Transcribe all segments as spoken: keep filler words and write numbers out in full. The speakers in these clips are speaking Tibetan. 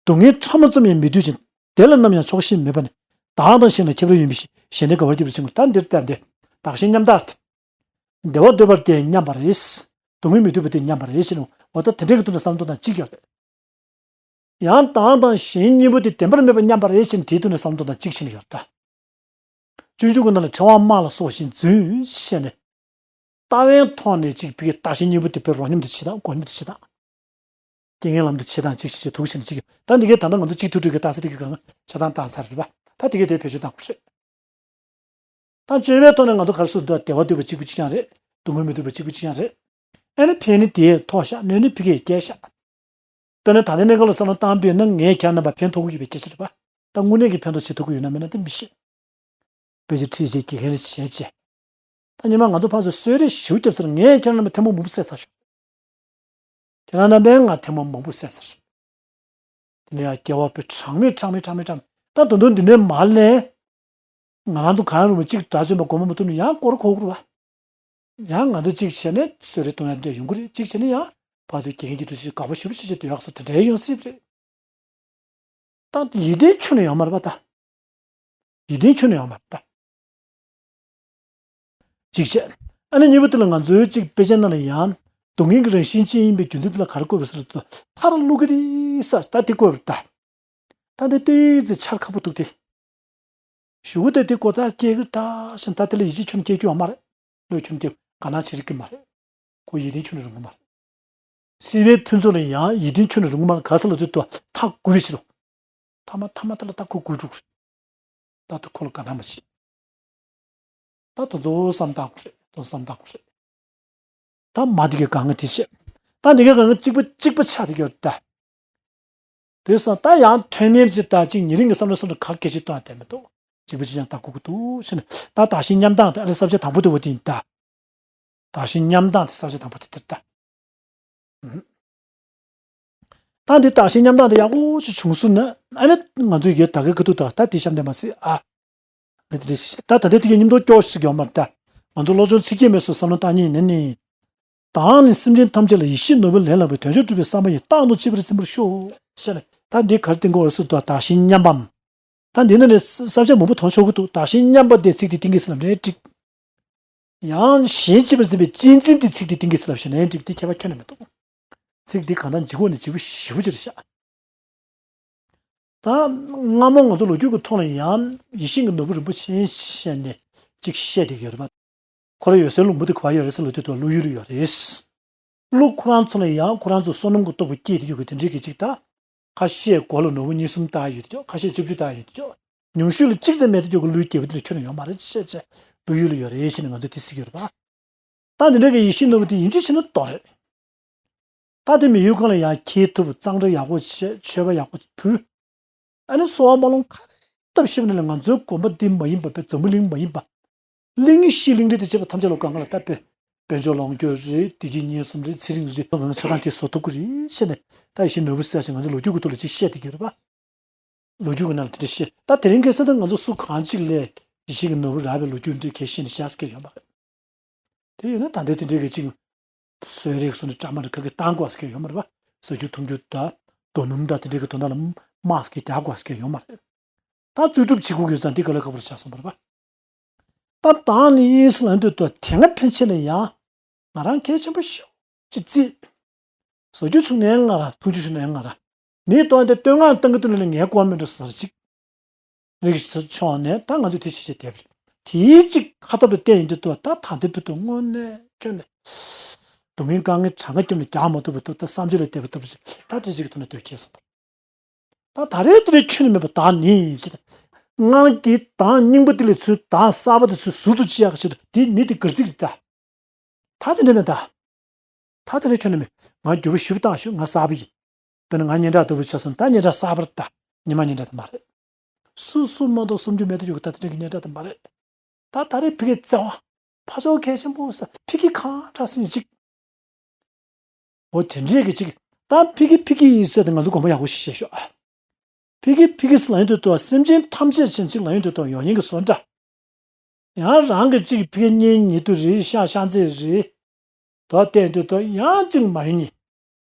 སྡུག་བསྔལ་ཕྲ་མོ་ཙམ་ཡང་མི་འདོད་ཅིང་། དེ་ལ་ནམ་ཡང་ཆོག་ཤེས་མེད་པ་ནི། བདག་དང་གཞན་ལ་ཁྱབ་རེ་ཡིན་པའི་ཕྱིར། གཞན་དོན་དགའ་བར་གྱུར་པའི་ཕྱིར། ད་འདིར་ལྟ་སྟེ། བདག་གཞན་མཉམ་བརྟགས་ཏེ། བདེ་བ་འདོད་པར་དེ་མཉམ་པ་རེད། སྡུག་བསྔལ་མི་འདོད་པ་དེ་མཉམ་པ་རེད་ཟེར་ནས། འོ་ད་དེ་འདྲའི་གི་ཐོག་ནས་བསམ་བློ་གཏོང་སྟངས་གཅིག་ཡོད་རེད། ཡང་བདག་དང་གཞན་གཉིས་པོ་དེ་བདེན་པར་མེད་པ་མཉམ་པ་རེད་ཟེར་ནས་དེའི་ཐོག་ནས་བསམ་བློ་གཏོང་སྟངས་གཅིག་བྱས་ནས་ཡོད་རེད་ད། སྤྱོད་འཇུག་གི་ནང་ལ་ཕྲེང་བ་དམར་ལ་སོགས་བཞིན་རྫུན་ཞེས་ནས། ལྟ་བའི་ཐོག་ནས་གཅིག་བི་གའི་བདག་གཞན་གཉིས་པོ་དེ་བའི་རོ་མཉམ་དུ་བྱེད་སྟངས། སྒོ་མཉམ་དུ་བྱེད་སྟངས། རྐྱེན་ངན་ལམ་དུ་བྱེད་སྟངས་གཅིག་བྱེད་བྱེད་ཐུག་བྱས་ནས་གཅིག་གི་ད་འདི་གའི་ད་ལྟ་ང་ཚོ་གཅིག་ཐུག་འགྲོ་གི་རྟགས་གསལ་དེ་གི་གང་ཆ་ཚང་བཏང་ཚར་རེད་པ། ད་དེ་གའི་དེ་བེད་སྤྱོད་བཏང་དགོས་རེད། ད་སྤྱོད་པའི་ཐོག་ནས་ང་ཚོ་ག་རེ་ཟེར་འདུག་བདེ་བ་འདོད་པ་གཅིག་པུ་གཅིག་རྐྱང་རེད། སྡུག་བསྔལ་མི་འདོད་པ་གཅིག་པུ་གཅིག་རྐྱང་རེད། ཨ་ནི་ཕན་ནི་དེས་མཐོ་ཤག་གནོད་ནི་ཕ་གིས་རྒྱས་ཤག་དཔེར་ན་ད་ལྟའི་གནས་སྐབས་ལ་བསམ་བློ་བཏང་པས་ན་ངས་ཁྱེད་རྣམ་པར་ཕན་ཐོགས་ཀྱི་ཡོད་པའི་སྐད་ཆ་རེད་པ། ད་དངོས་གནས་ཀྱི་ཕན་ཐོགས་བྱེད་ཐུབ་ཀྱི་ཡོད་ན་མེད་ན་དེ་མི་ཤེས། དཔེ་ཆ་ཁྲིད་བྱས་དགེ་རྒན་རེ་བྱས་བྱས། ད་ཉི་མ་ང་ཚོ་ཕར་ཚུར་གསོལ་རས་ཞེ་པོ་བརྒྱབ་ཚར། ངས་ཁྱེད་རྣམ་པར་ཐལ་མོ་མང་པོ་བསད་ཚར་ཤག་ཁྱེད་རང་རྣམ་པས་ང་ཐལ་མོ་མང་པོ་བསད་ཚར། དེ་ནས་ཡང་སྐྱེ་བ་དཔེ་གྲངས་མེད་གྲངས་མེད་གྲངས་མེད་གྲངས་མེད། ད་དོན་དུ་འདི་ནས་མར་ལན། ང་རང་ཚོ་གང་རུང་བ་གཅིག་དགྲ་བཅོམ་པ་མགོན་པོ་མ་ཐུབ་ན་ཡང་སྐོར་གོ་དགོས་རེད་པ། ཡང་ང་ཚོ་གཅིག་བྱས་ནས་གསོལ་རས་གཏོང་ཡ་འདྲ་ཡོང་གི་རེད། གཅིག་བྱས་ནས་ཡང་ཕར་ཚུར་དགེ་རྒན་གྱི་འདྲ་ཞིག་དགའ་པོ་ཞེ་པོ་ཅིག་བྱས་སྡོད་ཡག་སོགས་དེ་འདྲའི་ཡོང་སྲིད་པ་རེད། ད་ཡིད་བརྟན་ཁྱོན་ནས་ཡོང་མ་རེད་པ་ད། ཡིད་བརྟན་ཁྱོན་ནས་ཡོང་མ་རེད་ད། གཅིག་བྱས། ཨ་ནི་གཉིས་པ་དེ་ལ་ང་ཚོའི་གཅིག་དཔེ་ཆ་ནང་ལ་ཡང་སྡུག་བསྔལ་གྱི་རང་བཞིན་ཅན་ཡིན་པའི་རྒྱུ་མཚན་དེ་ལ་ག་རེ་བཀོད་པ་ཟེར་ན། མཐར་བླུག་གི་རེད་ཟེར། ད་དེ་བཀོད་པ་རེད་ད། ད་འདི་ཏོག་ཙམ་འཆར་ཁག་པོ་འདུག་སྟེ། གཞུག་གུ་དེ་དེ་གོ་རྟོགས་སྐྱེ་གི་རེད་ད་ཟེར། ད་དེ་ལ་ཡིད་ཆེས་ཁྱོན་སྐྱེ་རྒྱུ་ཡོད་མ་རེད། བློས་ཁྱོན་སྐྱེ་དགའ་སྣང་བྱེད་རིགས་ཀྱི་མ་རེད། ཁོ་ཡིད་བརྟན་ཁྱོན་ནས་རུང་གི་མ་རེད། སྲིད་པའི་ཕུན་ཚོགས་ལ་ཡང་ཡིད་བརྟན་ཁྱོན་ནས་རུང་གི་མ་རེད། ག་རེ་ཟེར་ལབ་དུས་ད་མཐའ་འགུལ་བའི་ཕྱིར་རོ། མཐའ་མ་མཐའ་མ་དེ་ལ་ད་ཁོ་འགུལ་འགྲོ་གི་རེད། ད་དུ་ཁོ་ལ་དགའ་སྣང་མ་བྱེད། ད་དུ་རྫོགས་བསམ་བཏང་དགོས་རེད། རྫོགས་བསམ་བཏང་དགོས་རེད། ད་མ་དེ་གའི་གང་ག་དེ་བྱེད། ད་དེ་གའི་གང་ག་གཅིག་པ་གཅིག་པ་ཆགས་དེ་གའི་ད། དེ་སོང་ད་ཡང་ཐོན་མིན་གྱི་ད་གཅིག་ཉེ་རིང་གི་བསམ་བློ་བསམ་བློ་ག་གེ་ཞིག་གཏོང་ཡ་དེ་མི་འདུག་གཅིག་པ་གཅིག་ཀྱང་ད་དགོས་ཀྱི་འདུག་ཟེར་ནས། ད་བདག་གཞན་མཉམ་བཏགས་དེ་ཨ་ལེ་ས་བཅད་དང་པོ་དེ་བ་དེ་ཡིན་ད། བདག་གཞན་མཉམ་བཏགས་དེ་ས་བཅད་དང་པོ་དེ་དེ་ད། ད་འདི་བདག་གཞན་མཉམ་བཏགས་དེ་ཡག་པོ་ཞིག་བྱུང་སོང་ན། ཨ་ནི་ང་ཚོས་ཡོད་ད་གའི་ཁ་ཐུག་ད་ད་དེ་གཤམ་དེ་མ་ཟད་ཨ། ལེ་དེ་རེ་ཞིག་ད་ད་ལྟའི་དེ་གའི་མཉམ་དུ་སྐྱོར་ཞིག་ཡོད་མ་རེད་ད། ང་ཚོ་བློ་སྦྱོང་ཚིག་བརྒྱད་མའི་སོ་བསམ་བློ་བཏང་ཉིད་ནི་ནི། བདག་ནི་སེམས་ཅན་ཐམས་ཅད་ལ་ཡིད་བཞིན་ནོར་བུ་ལས་ལྷག་པའི་དོན་མཆོག་སྒྲུབ་པའི་བསམ་པ་ཡིས་རྟག་ཏུ་གཅེས་པར་འཛིན་པར་ཤོག་ཟེར་ནས། ད་འདི་ག་རེ་བསྟན་དགོས་རེད་ཟེར་དུས་བདག་གཞན་མཉམ་པའམ། ད་འདི་ནང་ནས་ས་བཅད་མང་པོ་མཐོང་ཆོག་གི་འདུག་བདག་གཞན་མཉམ་པ་དེ་ཚིག་དེ་བསྟན་གྱི་ཟེར་ལབ་ནའི་འགྲིག་ཡང་གཞན་གཅེས་པར་འཛིན་པའི་གཅེས་འཛིན་དེ་ཚིག་དེ་བསྟན་གྱི་ཟེར་ལབ་ཞེ་ནའི་འགྲིག་དེ་ཁྱད་པར་ཁྱོན་ནས་མི་འདུག་ཚིག་འདི་གང་ལྟར་ལྗིད་ཁོག་ནས་ལྗིད་པོ་ཞེ་པོ་ཅིག་རེད་ཤག་ད་སྔ་མོ་ང་ཚོ་ལོ་རྒྱུས་ཀྱི་ཐོག་ལ་ཡང་ཡིད་བཞིན་གྱི་ནོར་བུ་རིན་པོ་ཆེ་ཞེས་ནས་ཅིག་བཤད་བསྡད་ཡོད་རེད་པ། ཁོ་རང་འོད་གསལ་ལུང་པ་དེ་ག་པར་ཡོད་རེད་ཟེར་ལབ་དུས་ད་ཀླུ་ཡུལ་ལ་ཡོད་རེད། ཀླུ་ཁོ་རང་ཚོ་ལ་ཡང་ཁོ་རང་ཚོ་བསོད་ནམས་ཀྱི་སྟོབས་ཀྱིས་སྐྱེས་ཏེ་ཡོད་ཀྱི་དེ་འདྲའི་གི་ཅིག་ད། ཁ་ཤས་སྒོ་ལ་ནོར་བུ་གཉིས་གསུམ་བཏགས་ཡོད་དེ་ཅོག་ཁ་ཤས་བཅུ་བཅུ་བཏགས་ཡོད་དེ་ཅོག་ཉུང་ཤོས་ལ་གཅིག་ཙམ་མེད་དེ་ཅོག་གི་ཀླུའི་རྒྱལ་པོ་དེ་འདྲ་ཁྱོན་ནས་ཡོད་མ་རེད་ཅེས་བྱས་ཀླུ་ཡུལ་ལ་ཡོད་རེད་ཅེས་ནས་ང་ཚོས་དེ་གཟིགས་ཡོད་རེད་པ། ད་འདི་འདྲ་གི་ཡིད་བཞིན་ནོར་བུ་དེ་ཡིན་གཅིག་བྱས་ན་དོགས་རེད། ད་དེ་མི་ཡུལ་གང་ལ་ཡང་འཁྱེར་ཐུབ། གཙང་སྦྲ་ཡག་པོ་བྱས། མཆོད་པ་ཡག་པོ་ཕུལ། ཨ་ནི་གསོལ་བ་སྨོན་ལམ་ག་རེ་བཏབ་ཤེས་པ་ནི་ལ་ང་ཚོའི་དགོན་པ་འདི་མ་ཡིན་པ་པའི་འཛམ་བུ་གླིང་མ་ཡིན་པ། གླིང་བཞི་གླིང་ཕྲན་དུ་བྱས་པ་ཐམས་ཅད་ལ་གང་ག་ལ་ད་དཔེ་དཔལ་འབྱོར་ལོངས་སྤྱོད་རེད། བདེ་སྐྱིད་ཉེན་སྲུང་རེད། ཚེ་རིང་རེད། ང་ཚོ་ཆ་ཚང་དེ་བཟོ་ཐུབ་ཀྱི་རེད་ཟེར་ནས་ད་ཡིད་བཞིན་ནོར་བུ་ཟེར་ཞིག་ང་ཚོ་ལོ་རྒྱུས་ཀྱི་ཐོག་ལ་ཅིག་བཤད་བསྡད་ཀྱི་ཡོད་རེད་པ། ལོ་རྒྱུས་ཀྱི་ནང་ལ་དེ་འདྲ་བཤད། ད་དེ་རིང་ཁ་སང་ད་ང་ཚོ་སུ་གང་ཅིག་ལས་ཡིད་བཞིན་གྱི་ནོར་བུ་རག་པའི་ལོ་རྒྱུས་འདྲ་གལ་བཤད་ནས་བཤད་ས་སྐད་ཡོད་མ་རེད། དེ་ཡིན་ན་ད་ལྟའི་དེ་འདྲའི་གི་ཅིག་གསོལ་རས་སུ་འདྲ་བཀྲ་མ་འདྲ་ག་གི་བཏང་དགོས་ས་སྐད་ཡོད་མ་རེད་པ། ཟ་རྒྱུ་འཐུང་རྒྱུ་དང་རྡོ་སྣུམ་དང་དེ་འདྲའི་གི་དོན་དག་ལ་དམག་ས་སྐད་རྒྱག་དགོས་ས་སྐད་ཡོད་མ་རེད། ད་རྩོལ་སྒྲུབ་བྱེད་དགོས་ཀྱི་ཡོད་ཙང་འདི་ག་ལ་ཁག་པོ་རེད་ཆགས་སོང་བ་རེད་པ། ད་བདག་ནི་ཡིན་ཟེར་ལབ་དུས་ད་དེ་སྔ་ཕན་ཆད་ལ་ཡང་ང་རང་གལ་ཆེན་པོ་ཤོས་ཅིག་བརྩིས། ཟ་རྒྱུ་བྱུང་ནའི་ང་རང་། འཐུང་རྒྱུ་བྱུང་ནའི་ང་རང་། མིའི་དོན་དེ་བསྟོད་བསྔགས་བཏང་གི་འདུག་ན་ལས་ངའི་དགོས་མི་འགྲོ་ཟེར་ཅིག་རིགས་ཕྱོགས་ནས་ད་ང་ཚོས་དེ་ཤེས་བྱས་བསྡད་པ་རེད། དེའི་གཅིག་ཁ་ཐབས་ལ་བརྟེན་ཡིན་དུས་ད་ད་ལྟའི་བར་དུ་དངོས་གནས་ཁྱོན་ནས་སྡུག་བསྔལ་དཀའ་ངལ་གྲངས་ཀ་བརྒྱབ་ནས་རྒྱག་མ་ཐུབ་པ་འདུག་ད་བསམ་སྤྱོད་ལ་བལྟས་པ་ལྟ་བུ་ཞིག་ད་དེ་གཅིག་གི་ཐོག་ནས་ལྟོས་བྱས་སོང་བ་རེད། ད་ད་རེས་དེ་རེས་ཁྱོན་ནས་མེད་པ་བདག་ནི་ཞེས། སྔར་གྱི་བདག་རྙིང་པ་དེ་ལས་ཚུར་བདག་གསར་པ་དེ་ཚུར་ཟུར་དུ་ཅི་ཡག་ཆེད་དུ་དེ་ནི་དེ་གར་ཚིག་རེད་ད། ད་དེ་འདྲ་མེད་ད། ད་དེ་འདྲ་ཁྱོན་ནས་མེད། ང་འགྱུར་བ་ཞིབ་བཏང་ཤོག་ང་གསར་པ་ཡིན། དཔེར་ན་ང་སྙན་གྲགས་ལྟ་བུ་ཆགས་སོང་། ད་སྙན་གྲགས་གསར་པ་རེད་ད། ཉི་མ་སྙན་གྲགས་དེ་མ་རེད། སུ་སུ་མ་གཏོགས་བསམ་རྒྱུ་མེད་དུ་ཡོད་གི་ད་དེ་འདྲ་གི་སྙན་གྲགས་དེ་མ་རེད། ད་ད་རེས་ཕ་གིའི་བརྩེ་བ། ཕ་ཕྱོགས་གལ་ཆེན་པོ་ས་ཕ་གི་གང་དྲག་སེ་ཅིག་འོ་དེ་འདྲས་ཀྱི་ཅིག་ད་ཕ་གི་ཕ་གི་ཟེར་ཏེ་ང་ཚོ་དགོངས་པ་ཡག་པོ་ཞིག་བཞེས་ཤོག་ཨ། ཕ་གི་ཕ་གི་ཟེར་ལབ་ཡོང་དུས་ད་སེམས་ཅན་ཐམས་ཅད་ཅན་ཅིག་ལབ་ཡོང་དུས་ད་ཡོང་ཉེན་གྱི་བཟོ་འདྲ། ཡང་རང་གི་ཅིག་ཕ་གི་གཉེན་ཉེ་དུ་རེད། ཤ་ཤ་ཚ་རེད། ད་བལྟས་དུས་ད་ཡང་ཅིག་མ་ཡོང་ཉེན།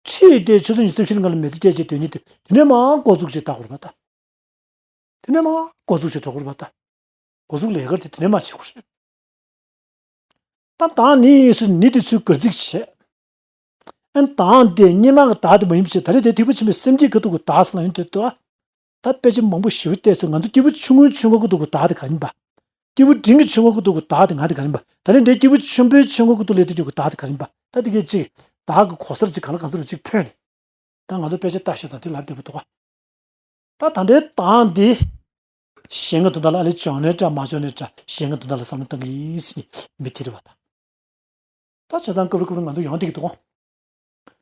ཁྲིད་དེ་ཆུ་ཚོད་ཉི་ཤུ་རྩ་བཞིའི་སྔོན་ལ་མི་ཚེ་སྐྱེལ་བྱེད་དོན་གཉེར་དེ་དེ་ནས་མར་འགོ་འཛུགས་བྱེད་ད་དགོས་རེད་པ་ད། དེ་ནས་མར་འགོ་འཛུགས་བྱེད་འགྲོ་དགོས་རེད་པ་ད། འགོ་འཛུགས་ལས་ཀ་དེ་དེ་ནས་མར་བྱེད་དགོས་རེད། ད་བདག་ནི་ཡིན་སུ་ནི་དེ་ཚུལ་གར་ཚིག་བྱས། ཨན་བདག་དེ་སྔོན་མ་གི་བདག་དེ་མ་ཡིན་པ་བྱས། ད་རེས་དེ་ཐེག་པ་ཆེན་པོའི་སེམས་བསྐྱེད་ཀྱི་ཐོག་གི་བདག་ཟེར་ལ་ཡོང་དུས་དུ། ད་དཔེ་ཆ་མང་པོ་ཞེ་པོ་བལྟས་སོང་། ང་ཚོ་སྐྱེས་བུ་ཆུང་ངུའི་ཆོས་འཁོར་གྱི་ཐོག་གི་བདག་དེ་ག་རེ་ཡིན་པ། སྐྱེས་བུ་འབྲིང་གི་ཆོས་འཁོར་གྱི་ཐོག་གི་བདག་དེ་ང་དེ་ག་རེ་ཡིན་པ། ད་རེས་འདི་སྐྱེས་བུ་ཆེན་པོའི་ཆོས་འཁོར་གྱི་ཐོག་ལ་དེ་ཐོག་གི་བདག་དེ་ག་རེ་ཡིན་པ། ད་དེ་གས་ཅིག་བདག་གི་གོ་སར་ཅིག་ག་ལ་གང་འཚམ་ལ་ཅིག་ཕོད་ནས། ད་ང་ཚོ་དཔེ་ཆ་ལྟ་ཤེས་ཙང་དེ་ལབ་བདེ་པོ་འདུག་ག་ད་ད་ལྟའི་བདག་འདི་གཞན་གྱི་དོན་དག་ལ་ཨ་ལས་འཇོན་ནའི་འདྲ་མ་འཇོན་ནའི་འདྲ། གཞན་གྱི་དོན་དག་ལ་བསམ་བློ་གཏོང་གི་ཡིན་ཟེར་མཁན་མི་དེ་རེད་པ་ད། ད་བྱས་ཙང་སྐབས་རེ་སྐབས་རེ་ང་ཚོ་ཡོང་བསྡད་ཀྱི་འདུག་ག་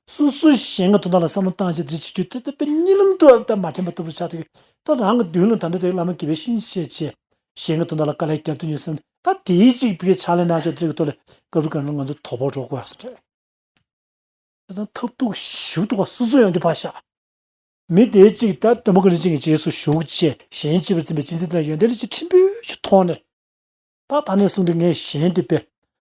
སོ་སོ་གཞན་གྱི་དོན་དག་ལ་བསམ་བློ་བཏང་བྱས་དེ་འདྲ་བྱེད་རྒྱུ་དེ་ད་དཔེ་གཉིད་ལམ་དུ་ད་མ་དྲན་པ་ལྟ་བུ་ཆགས་འདུག་ད་རང་གི་མདུན་ལ་ད་ལྟ་དེ་བླ་མ་དགེ་བའི་བཤེས་གཉེན་བཤད་བྱས། གཞན་གྱི་དོན་དག་ལ་དཀའ་ལས་རྒྱབ་ཐུབ་མཁན་བསམ། ད་དེའི་ཅིག་བི་གའི་ཕྱག་ལས་གནང་བྱས་དེ་རིགས་ཐོག་ལ་སྐབས་རེ་སྐབས་རེ་ང་ཚོ་དོ་ཕོག་འགྲོ་དགོས་ཡག་སོ་རེད། དེ་དང་ཐབས་སྡུག་ཞེ་པོ་འདུག་ག་སོ་སོ་ཡོང་རྒྱུ་ཕར་བཞག་མི་དེ་གཅིག་ད་སྟོན་པ་གངས་ཅན་གྱི་རྗེས་སུ་ཞུགས་བྱས། གཞན་གཅེས་པར་འཛིན་པའི་གཅེས་འཛིན་དེ་ལ་ཡོན་ཏན་ལ་ཅིག་ཕྲན་བུ་ཞིག་མཐོང་ནས། ད་ད་ནས་བཟུང་སྟེ་ངས་གཞན་དེ་དཔེ་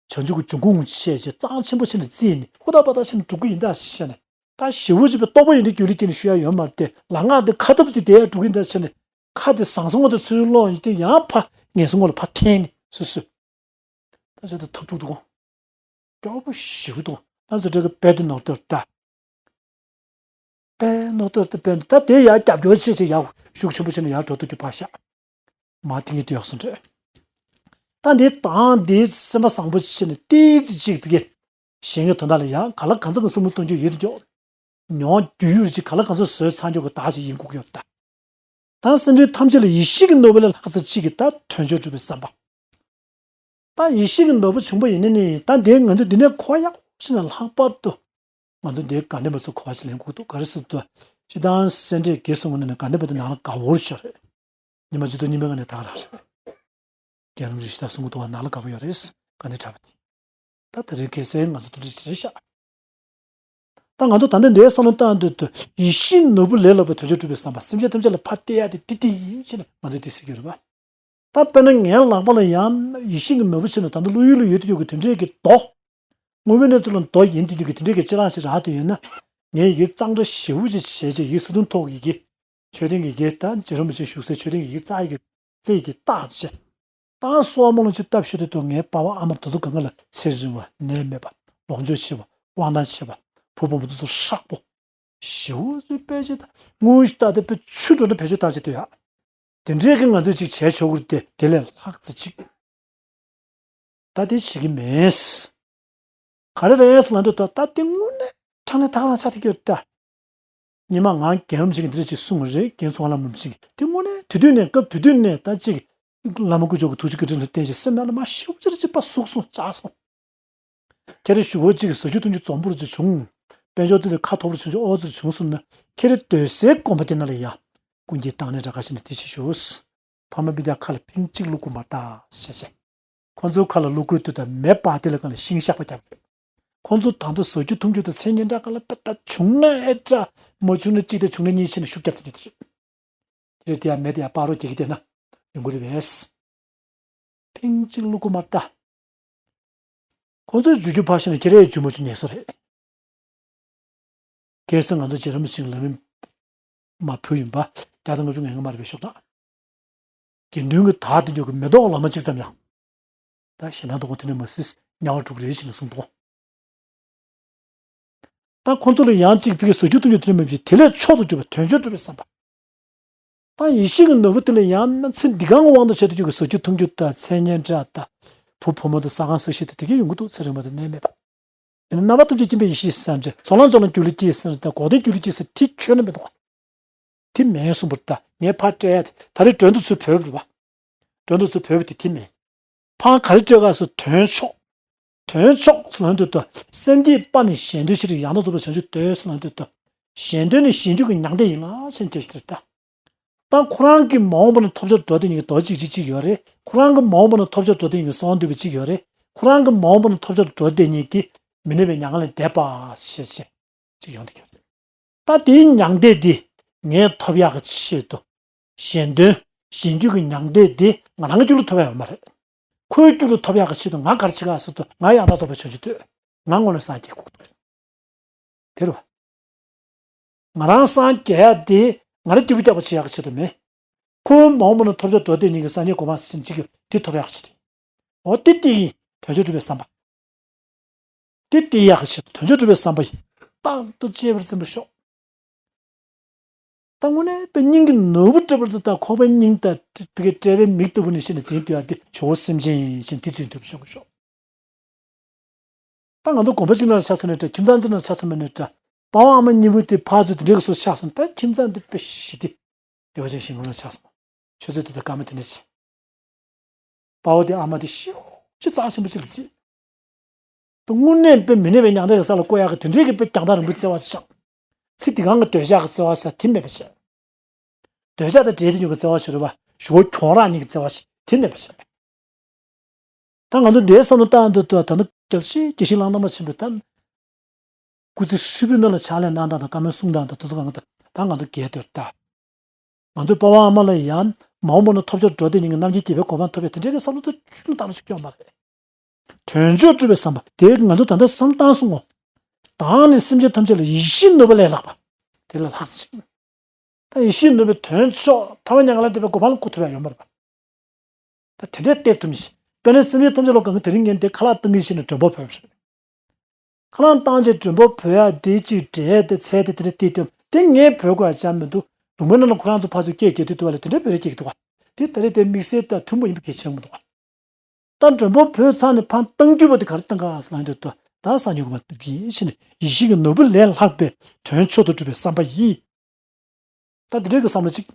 བྱང་ཆུབ་ཀྱི་འབྱུང་ཁུངས་ཆེ་ཆེ་གཙང་ཆེན་པོ་བྱས་ནས་བརྩིས་ནས་ཧུར་ཐག་པ་ཐག་བྱས་ནས་སྒྲུབ་ཀྱི་ཡིན་ད་ཟེར་ནས། ད་ཞེ་པོ་ཅིག་པའི་རྟོགས་པ་ཡོན་ཏན་རྒྱུན་ལས་སྐྱེས་ནས་ཞུ་ཡ་ཡོད་མ་རེད་དེ། ལམ་སྔགས་འདི་ཁ་ཐབས་ཅིག་དེ་ཡ་སྒྲུབ་ཀྱི་ཡིན་ད་ཟེར་ནས། ཁ་དེ་ཟང་ཟིང་བ་དེ་ཚུར་སློག་ཡིན་ཏེ་ཡང་ཕ་ངན་སོང་ངོ་ལ་ཕར་འཐེན་ནས་སོ་སོས། ད་ཆ་དེ་ཐབས་སྡུག་འདུག་སྐྱོ་པོ་ཞེ་པོ་འདུག་ང་ཚོ་འདྲ་གི་དཔེ་དེ་ནོར་དོར་ལྟ། དཔེ་ནོར་དོར་ལྟ་དཔེ་འདུག་ད་དེ་ཡར་རྒྱབ་སྐྱོར་བྱེད་ཅིག་ཡར་ཤུགས་ཆེན་པོ་བྱས་ནས་ཡར་འགྲོ་ཐུབ་རྒྱུ་ཕར་བཞག་མ་དེ་ངས་དེ་ཡག་སོང་འདྲ། ད་འདི་དང་འདི་སེམས་པ་བཟང་པོ་བྱས་ནས་ཏིག་ཙི་ཅིག་བི་གེ་གཞན་གྱི་དོན་དག་ལ་ཡང་ག་ལ་གང་འཚམ་གྱི་བསམ་བློ་གཏོང་རྒྱུ་ཡོད་དུ་འཇོག་མྱོང་རྒྱུ་ཡོད་ཅིག་ག་ལ་གང་འཚམ་བཟོས་ཚར་འཇོག་གི་བདག་ཅིག་ཡིན་དགོས་ཀྱི་ཡོད་ད། ད་སེམས་ཅན་ཐམས་ཅད་ལ་ཡེ་ཤེས་ཀྱི་ནོར་བུ་ལས་ལྷག་ཙམ་ཅིག་གིས་ད་དོན་མཆོག་སྒྲུབ་པའི་བསམ་པ། ད་ཡེ་ཤེས་ཀྱི་ནོར་བུ་བྱུང་པ་ཡིན་ན་ནི་ད་འདི་ང་ཚོ་འདི་ནས་གོ་ཡག་ཤིག་ན་ལྷག་པར་དུ། ང་ཚོ་འདི་དགའ་ལྡན་པ་ཚོ་གོ་བ་ཞིག་ལེན་དགོས་འདུག་ག་རེ་ཟེར་དུས། སྤྱིར་བཏང་སེ་འབྲས་དགེ་གསུམ་ནང་ནས་དགའ་ལྡན་པ་དེ་ནང་ལ་དགའ་བོར་ཤོར་རེད། ཉི་མ་གཅིག་ཏུ་གཉིས་པའི་ངང་ནས་དག་རང་རེད། རྒྱལ་རབས་རིགས་ཤིག་ད་གསུང་གི་འདུག་བ་ནང་ལ་དགའ་པོ་ཡོད་རེད། ག་ནས་དྲག་པ་དེ། ད་དེ་རིང་ཁ་སང་ང་ཚོ་དེ་འདྲ་ཞིག་རེད་ཤག་ད་ང་ཚོ་ད་ལྟ་འདིའི་བསམ་བློ་བཏང་དུས་དུ་ཡེ་ཤེས་ནོར་བུ་ལས་ལྷག་པའི་དོན་མཆོག་སྒྲུབ་པའི་བསམ་པ་སེམས་ཅན་ཐམས་ཅད་ལ་ཕར་སྟེར་ཡག་དེ་དེ་དེ་ཡིན་ཞེས་ནས་ང་ཚོས་དེ་ཟེར་གྱི་རེད་པ། ད་དཔེར་ན་ངའི་ལག་པ་ལ་ཡང་ཡེ་ཤེས་ཀྱི་ནོར་བུ་ཆེ་ན་ད་ལྟ་བློ་ཡུལ་ལ་ཡོད་དུ་ཡོད་ཀྱི་དེ་འདྲས་ཀྱི་རྡོ། དངོས་པོའི་གནས་ཚུལ་ལ་རྡོ་ཡིན་དུ་ཡོད་ཀྱི་དེ་འདྲས་ཀྱི་ཅི་རང་ཞིག་རག་དུ་ཡོད་ན། ངས་ཡི་གེ་གཙང་སྦྲ་ཞེ་པོ་ཅིག་བྱས་རྗེས་ཡི་གེ་སོ་བདུན་ཐོག་གི་ཡི་གེ་མཆོད་རྟེན་གྱི་ཡི་གེ་ད་རྗེ་རིན་པོ་ཆེ་བཞུགས་སའི་མཆོད་རྟེན་གྱི་ཡི་གེ་རྩ་ཡི་གེ་རྩེ་ཡི་གེ་རྟགས་བྱས། ད་སོ་བ་མོ་ལ་ཅིག་བཏབ་ཤོད་དུས་དུ་ངའི་པ་ཕ་ཨ་མ་དེ་ཚོ་གང་ག་ལ་ཚེ་རིང་བ་ནད་མེད་པ་ལོངས་སྤྱོད་ཆེ་བ་དབང་ཐང་ཆེ་བ་བུ་བུ་མོ་དེ་ཚོ་ཧྲག་པོ། ཞེའུ་ཟོས་པས་ཅི་ད་དངོས་ཤིག་ལྟ་དེ་པའི་ཆུ་འགྲོ་འདྲ་བེད་སྤྱོད་བཏང་ཅི་དུ་ཡ། དེ་འདྲས་ཀྱི་ང་ཚོས་ཅིག་བྱས་ཆོག་གི་རེད་དེ་དེ་ལས་ལྷག་ཙི་ཅིག་ད་དེ་བྱེད་ཀྱི་མེད། ག་རེ་རེད་ཟེར་ལབ་དུས་ད་ད་དེ་དངོས་གནས་དྲང་གནས་ད་ག་རང་ཆགས་ཐིག་གི་ད། ཉི་མ་ངང་རྒན་རབས་ཅིག་གིས་འདི་འདྲ་ཅིག་གསུངས་པ་རེད། རྒན་ཚོ་བ་ལ་མུམ་ཅིག་གིས་དེ་དངོས་གནས་དུས་དུས་ནས་སྐབས་དུས་དུས་ནས་ད་ཅིག་བླ་མ་སྐུ་ཞབས་ཀྱི་ཐུགས་རྗེ་བཀའ་དྲིན་ལ་བརྟེན་ཅིག་སེམས་ནང་ལ་མ་ཤེས་པ་ཅི་རེ་ཅིག་པ་ཟུག་སོང་ལྕགས་སོང་། ཁྱེད་རང་ཞུ་བོ་གཅིག་གིས་ཟ་རྒྱུ་འཐུང་རྒྱུ་འཛོམས་པོར་ཅིག་བྱུང་། དཔལ་འབྱོར་དེ་ལ་ཁ་ཐོར་བོར་བྱུང་ཆོག་ཨོ་ཙིར་བྱུང་སོང་ན། ཁྱེད་རང་སྡོད་སའི་དགོན་པ་དེ་ནང་ལ་ཡ། ཀུན་གྱིས་བཏང་ནས་འདྲ་ག་ཞིག་ནས་དེ་ཞིག་ཞུ། ཕ་མ་སྤུན་ཀྱག་ཁ་ལ་ཕིང་གཅིག་བླུག་དགོས་མ་ད་ཞེས་བཤད། ཁོ་ཚོའི་ཁ་ལ་བླུག་དགོས་དུས་ད་མེ་སྤར་དེ་ལ་གང་ལ་ཤིང་གཤགས་པ་རྒྱབ་རེད། ཁོ་ཚོ་ད་ལྟ་ཟ་རྒྱུ་འཐུང་རྒྱུ་དང་མཚན་སྙན་འདྲ་ག་ལ་དཔེ་ད་བྱུང་ན་ཨེ་འདྲ། མ་བྱུང་ན་གཅིག་དང་བྱུང་ན་གཉིས་བྱས་ནས་ཤུགས་རྒྱབ་ཏུ་འགྱོ་དེ་རེད། དེ་རེད་དེ་ཡང་མེད་དེ་ཡང་སྤར་རོགས་རྒྱག་གི་བསྡད་ན་ཡོང་གི་རེད་པས། ཕིང་གཅིག་བླུག་དགོས་མ་ད། ཁོང་ཚོས་རྒྱུ་རྒྱུ་ཕར་བཞག་ནས་ཁྱེད་རས་རྒྱུ་མ་རྒྱུ་ངལ་གསོ་རེད། གལ་སྲིད་ང་ཚོ་རྗེ་རིན་པོ་ཆེ་ལམ་རིམ་མ་ཕུལ་ཡིན་པ་བརྒྱ་དང་ལྔ་བཅུ་ང་ལྔ་མ་རེད་པའི་ཤོག་གྲངས། དགེ་འདུན་གྱི་དར་དེ་འཇོག་གི་མེ་ཏོག་ལོ་མ་གཅིག་ཙམ་ཡང་། ད་ཞེ་སྣང་དུ་ཁོ་དེ་ནས་མ་སྲིད་དམྱལ་བ་དྲུག་རེ་བཞིན་གསུངས་འདུག་ད་ཁོ་ཚོ་ལ་ཡང་གཅིག་ཕ་གི་ཟ་རྒྱུ་འཐུང་རྒྱུ་དེ་ནས་མ་བྱེད་དེ་ལས་མཆོག་ཏུ་གྱུར་པའི་དོན་མཆོག་སྒྲུབ་པའི་བསམ་པ། ད་ཡེ་ཤེས་ཀྱི་ནོར་བུ་དེ་ལ་ཡང་ན་ཚེ་འདི་གང་གི་དབང་དུ་བྱས་ཏེ་ཁྱོད་ཀྱི་ཟ་རྒྱུ་འཐུང་རྒྱུ་དང་མཚན་སྙན་འདྲ་དང་། བུ་བུ་མོ་དང་ཟ་ཁང་ཟ་ཤེས་དེ་དེ་གས་ཡོང་གི་འདུག་ཚེ་རིང་བ་དང་ནད་མེད་པ། ཡིན་ན་རྣམ་པ་ཐམས་ཅད་མཁྱེན་པའི་ཡེ་ཤེས་སེམས་ཅན། ཚོགས་ལམ་ཚོགས་ལམ་སྒྱུ་ལུས་སྐྱེས་ཟེར་ན་དང་འགོག་བདེན་སྒྱུ་ལུས་སྐྱེས་ཟེར་དེ་ཁྱོན་ནས་མི་འདུག་ག་དེ་མིན་གསུངས་པར་ད་ངས་ཕར་སྤྲད་ཡ་དེ་ད་རེས་མགྲོན་དུ་ཚུར་བོས་པ་རེད་པ། མགྲོན་དུ་ཚུར་བོས་པ་དེ་དེ་མིན། ཕར་ག་རེ་སྤྲད་ག་སོ་དོན་མཆོག་དོན་མཆོག་ཟེར་ལབ་དུས་ད་སེམས་བསྐྱེད་པ་ནི་གཞན་དོན་ཕྱིར་ཡང་དག་རྫོགས་པའི་བྱང་ཆུབ་འདོད་ཟེར་ལབ་དུས་ད། གཞན་དོན་ནི་གཞན་རྒྱུད་ཀྱི་མྱང་འདས་ཡིན་ལ་ཞེས་བྱས་ཏེ་ད། ད་ཁོ་རང་གི་མ་འོངས་པ་ན་ཐོབ་བྱར་འགྲོ་བསྡད་མཁན་གྱི་རྡོ་རྗེ་འཇིགས་བྱེད་གཅིག་ཡོད་རེད། ཁོ་རང་གི་མ་འོངས་པ་ན་ཐོབ་བྱར་འགྲོ་བསྡད་མཁན་གྱི་གསང་བ་འདུས་པ་གཅིག་ཡོད་རེད། ཁོ་རང་གི་མ་འོངས་པ་ན་ཐོབ་བྱར་འགྲོ་བསྡད་མཁན་གྱི་མི་གནས་པའི་མྱ་ངན་ལས་འདས་པ་ཞེས་བྱས་གཅིག་ཡོང་བསྡད་ཀྱི་ཡོད་རེད། ད་དེའི་མྱང་འདས་འདི་ངས་ཐོབ་ཡག་གི་ཆེད་དུ། གཞན་དོན་གཞན་རྒྱུད་ཀྱི་མྱང་འདས་འདི་ང་རང་གི་རྒྱུད་ལ་ཐོབ་ཡག་ཡོད་མ་རེད། ཁོའི་རྒྱུད་ལ་ཐོབ་ཡག་གི་ཆེད་དུ་ང་ག་རེ་བྱེད་ག་ཟེར་དུས་ང་ཡང་དག་རྫོགས་པའི་བྱང་ཆུབ་འདོད། ང་དངོས་གནས་སངས་རྒྱས་དགོས་ཀྱི་འདུག་དེ་རེད་བ། ང་རང་སངས་རྒྱས་ཡག་དེ་ང་རང་སྐྱིད་པོ་རྒྱག་པ་བྱེད་ཡག་གི་ཆེད་དུ་མེད། ཁོ་བོའི་མ་འོངས་པ་ན་ཐོབ་བྱ་འགྲོ་དེ་ཉིད་ཀྱི་སངས་རྒྱས་གོ་འཕང་ཟེར་གཅིག་གི་དེ་ཐོབ་ཡག་གི་ཆེད་དུ། འོ་དེ་དེ་ཡིན། དོན་མཆོག་སྒྲུབ་པའི་བསམ་པ། དེ་དེ་ཡག་གི་ཆེད་དུ་དོན་མཆོག་སྒྲུབ་པའི་བསམ་པ་ཡིན། རྟག་ཏུ་གཅེས་པར་འཛིན་པར་ཤོག་ད་དངོས་གནས་པའི་སྙིང་གི་ནོར་བུ་འབྲི་བར་དུ་དང་ཁོག་པའི་སྙིང་དང་བི་གའི་དཔྲལ་བའི་མིག་ལྟ་བུ་ནས་ཤེས་ནས་འཛིན་སྡོད་ཡ་དེ་ཇོ་བོ་སེམས་ཅན་ཡིན་ཞེས་དེ་ཚོས་འདོད་པ་ཤོག་ཤོག་ད་ང་ཚོ་དགོན་པ་གཅིག་ནང་ལ་ཆགས་སོང་ནས་འདྲ། ཁྱིམ་ཚང་གཅིག་ནང་ལ་ཆགས་སོང་མིན་ནས་འདྲ། པ་ཕ་ཨ་མ་གཉིས་པོ་དེ་ཕར་ཚུར་དེ་འདྲའི་སོ་ཆགས་སོང་། ད་ཁྱིམ་ཚང་འདི་དཔེ་ཞི་བདེ་བདེ་བ་ཅན་ཞིག་ངོ་ལ་ཆགས་སོང་། ཆུ་ཚོད་དེ་དག་སྐར་མ་དེ་འདྲ་ཆེ། དཔའ་བོ་དེ་ཨ་མ་དེ་ཤེའུ་ཅི་རྩ་ཆེན་པོ་ཅིག་ལ་བརྩིས། དངོས་གནས་དཔེ་མི་གནས་པའི་མྱང་འདས་ཀྱི་ས་ལ་བཀོད་ཡག་གི་དེ་འདྲའི་གི་དཔེ་རྒྱང་ཐག་རིང་པོའི་བརྩེ་བ་ཞིག་བཞག་ཚེ་འདི་གང་གི་འདོད་ཆགས་ཀྱི་བརྩེ་བ་ཟེར་དེ་མེད་པ་བྱས། འདོད་ཆགས་དང་འབྲེལ་ཏེ་ཡོང་གི་བརྩེ་བ་ཞིག་རེད་བ། ཞུ་བ་གྱོང་རག་ཉིད་ཀྱི་བརྩེ་བ་ཞིག་དེ་མེད་པ་བྱས། ད་ང་ཚོ་འདིའི་བསམ་བློ་བཏང་འདུག་ད་ད་ནི་སྐྱབས་ཤིག་དགེ་བཤེས་ལགས་རྣམ་པ་ཆེན་པོས་ད། སྐུ་ཚེ་ཧྲིལ་པོའི་ནང་ལ་ཕྱག་ལས་གནང་སྟངས་དང་བཀའ་མོལ་གསུང་སྟངས་དང་དེ་ཚོ་གང་ག་ད་ང་ཚོ་རྒས་དོར་ད། ང་ཚོའི་པ་ཕ་ཨ་མ་ལ་ཡང་མ་འོངས་པ་ན་ཐོབ་བྱར་འགྲོ་དེ་ཉིད་ཀྱི་རྣམ་མཁྱེན་རྒྱལ་བའི་གོ་འཕང་ཐོབ་པའི་དེ་འདྲའི་གི་བསམ་བློ་དེ་ཆུང་དང་ཆུང་སྐྱོང་མ་རེད། དོན་མཆོག་སྒྲུབ་པའི་བསམ་པ་དེ་ང་ཚོ་ད་ལྟ་བསམ་བཏང་སོང་ངོ་། བདག་ནི་སེམས་ཅན་ཐམས་ཅད་ལ་ཡིད་བཞིན་ནོར་བུ་ལས་ལྷག་པ། དེ་ལས་ལྷག་ཅིག་ད་ཡིད་བཞིན་ནོར་བུའི་དོན་མཆོག་ཐ་མ་མྱ་ངན་ལས་འདས་པའི་གོ་འཕང་ལ་བཀོད་ཐུབ་ཡ་ཡོད་མ་རེད་པ། ད་དེ་འདྲའི་སྟེར་ཐུབ་མི་ཞིག་དཔེར་ན་སེམས་ཅན་ཐམས་ཅད་ལ་གང་གི་དེ་རིང་ངས་འདི་ཁ་ལག་བཏང་གི་ཞིག་ནས་མགྲོན་པོ་བོས་ཤིག་ཁ་ལག་བཏང་རྗེས་མགྲོན་པོ་བོས་ཡ་དེ་གཅིག་འབྲས་དེ་ཚལ་དེ་དེ་འདྲ་སྟེར་ཐུབ་དེ་ངས་བོས་དགོས་ཡ་ཅང་མི་འདུག་ལུང་པའི་ནང་ལ་ཁོ་རང་ཚོ་ཕར་ཚུར་སྐད་རྒྱག་དུས་འདུག་བ་ལས་དེ་འདྲ་བོད་རིགས་སྐད་ཀྱི་འདུག་བ། དེ་ད་རེས་དེ་དམིགས་བསལ་དང་ཐུན་མོང་ཡིན་པ་གལ་ཆེན་པོ་འདུག་བ། ད་མགྲོན་པོ་བོས་ཚར་ནས་ཕར་བཏང་རྒྱུ་བ་དེ་ག་རེ་བཏང་ག་ཟེར་ན་འདོད་དོ། ད་སངས་རྒྱས་གོ་འཕང་ཐོབ་ཀྱི་ཡིན་ཞེས་ནས་ཡིད་བཞིན་གྱི་ནོར་བུ་ལས་ལྷག་པའི་དོན་མཆོག་ཏུ་གྲུབ་པའི་བསམ་པ་ཡིས། ད་འདི་འདྲའི་གི་བསམ་བློ་གཅིག་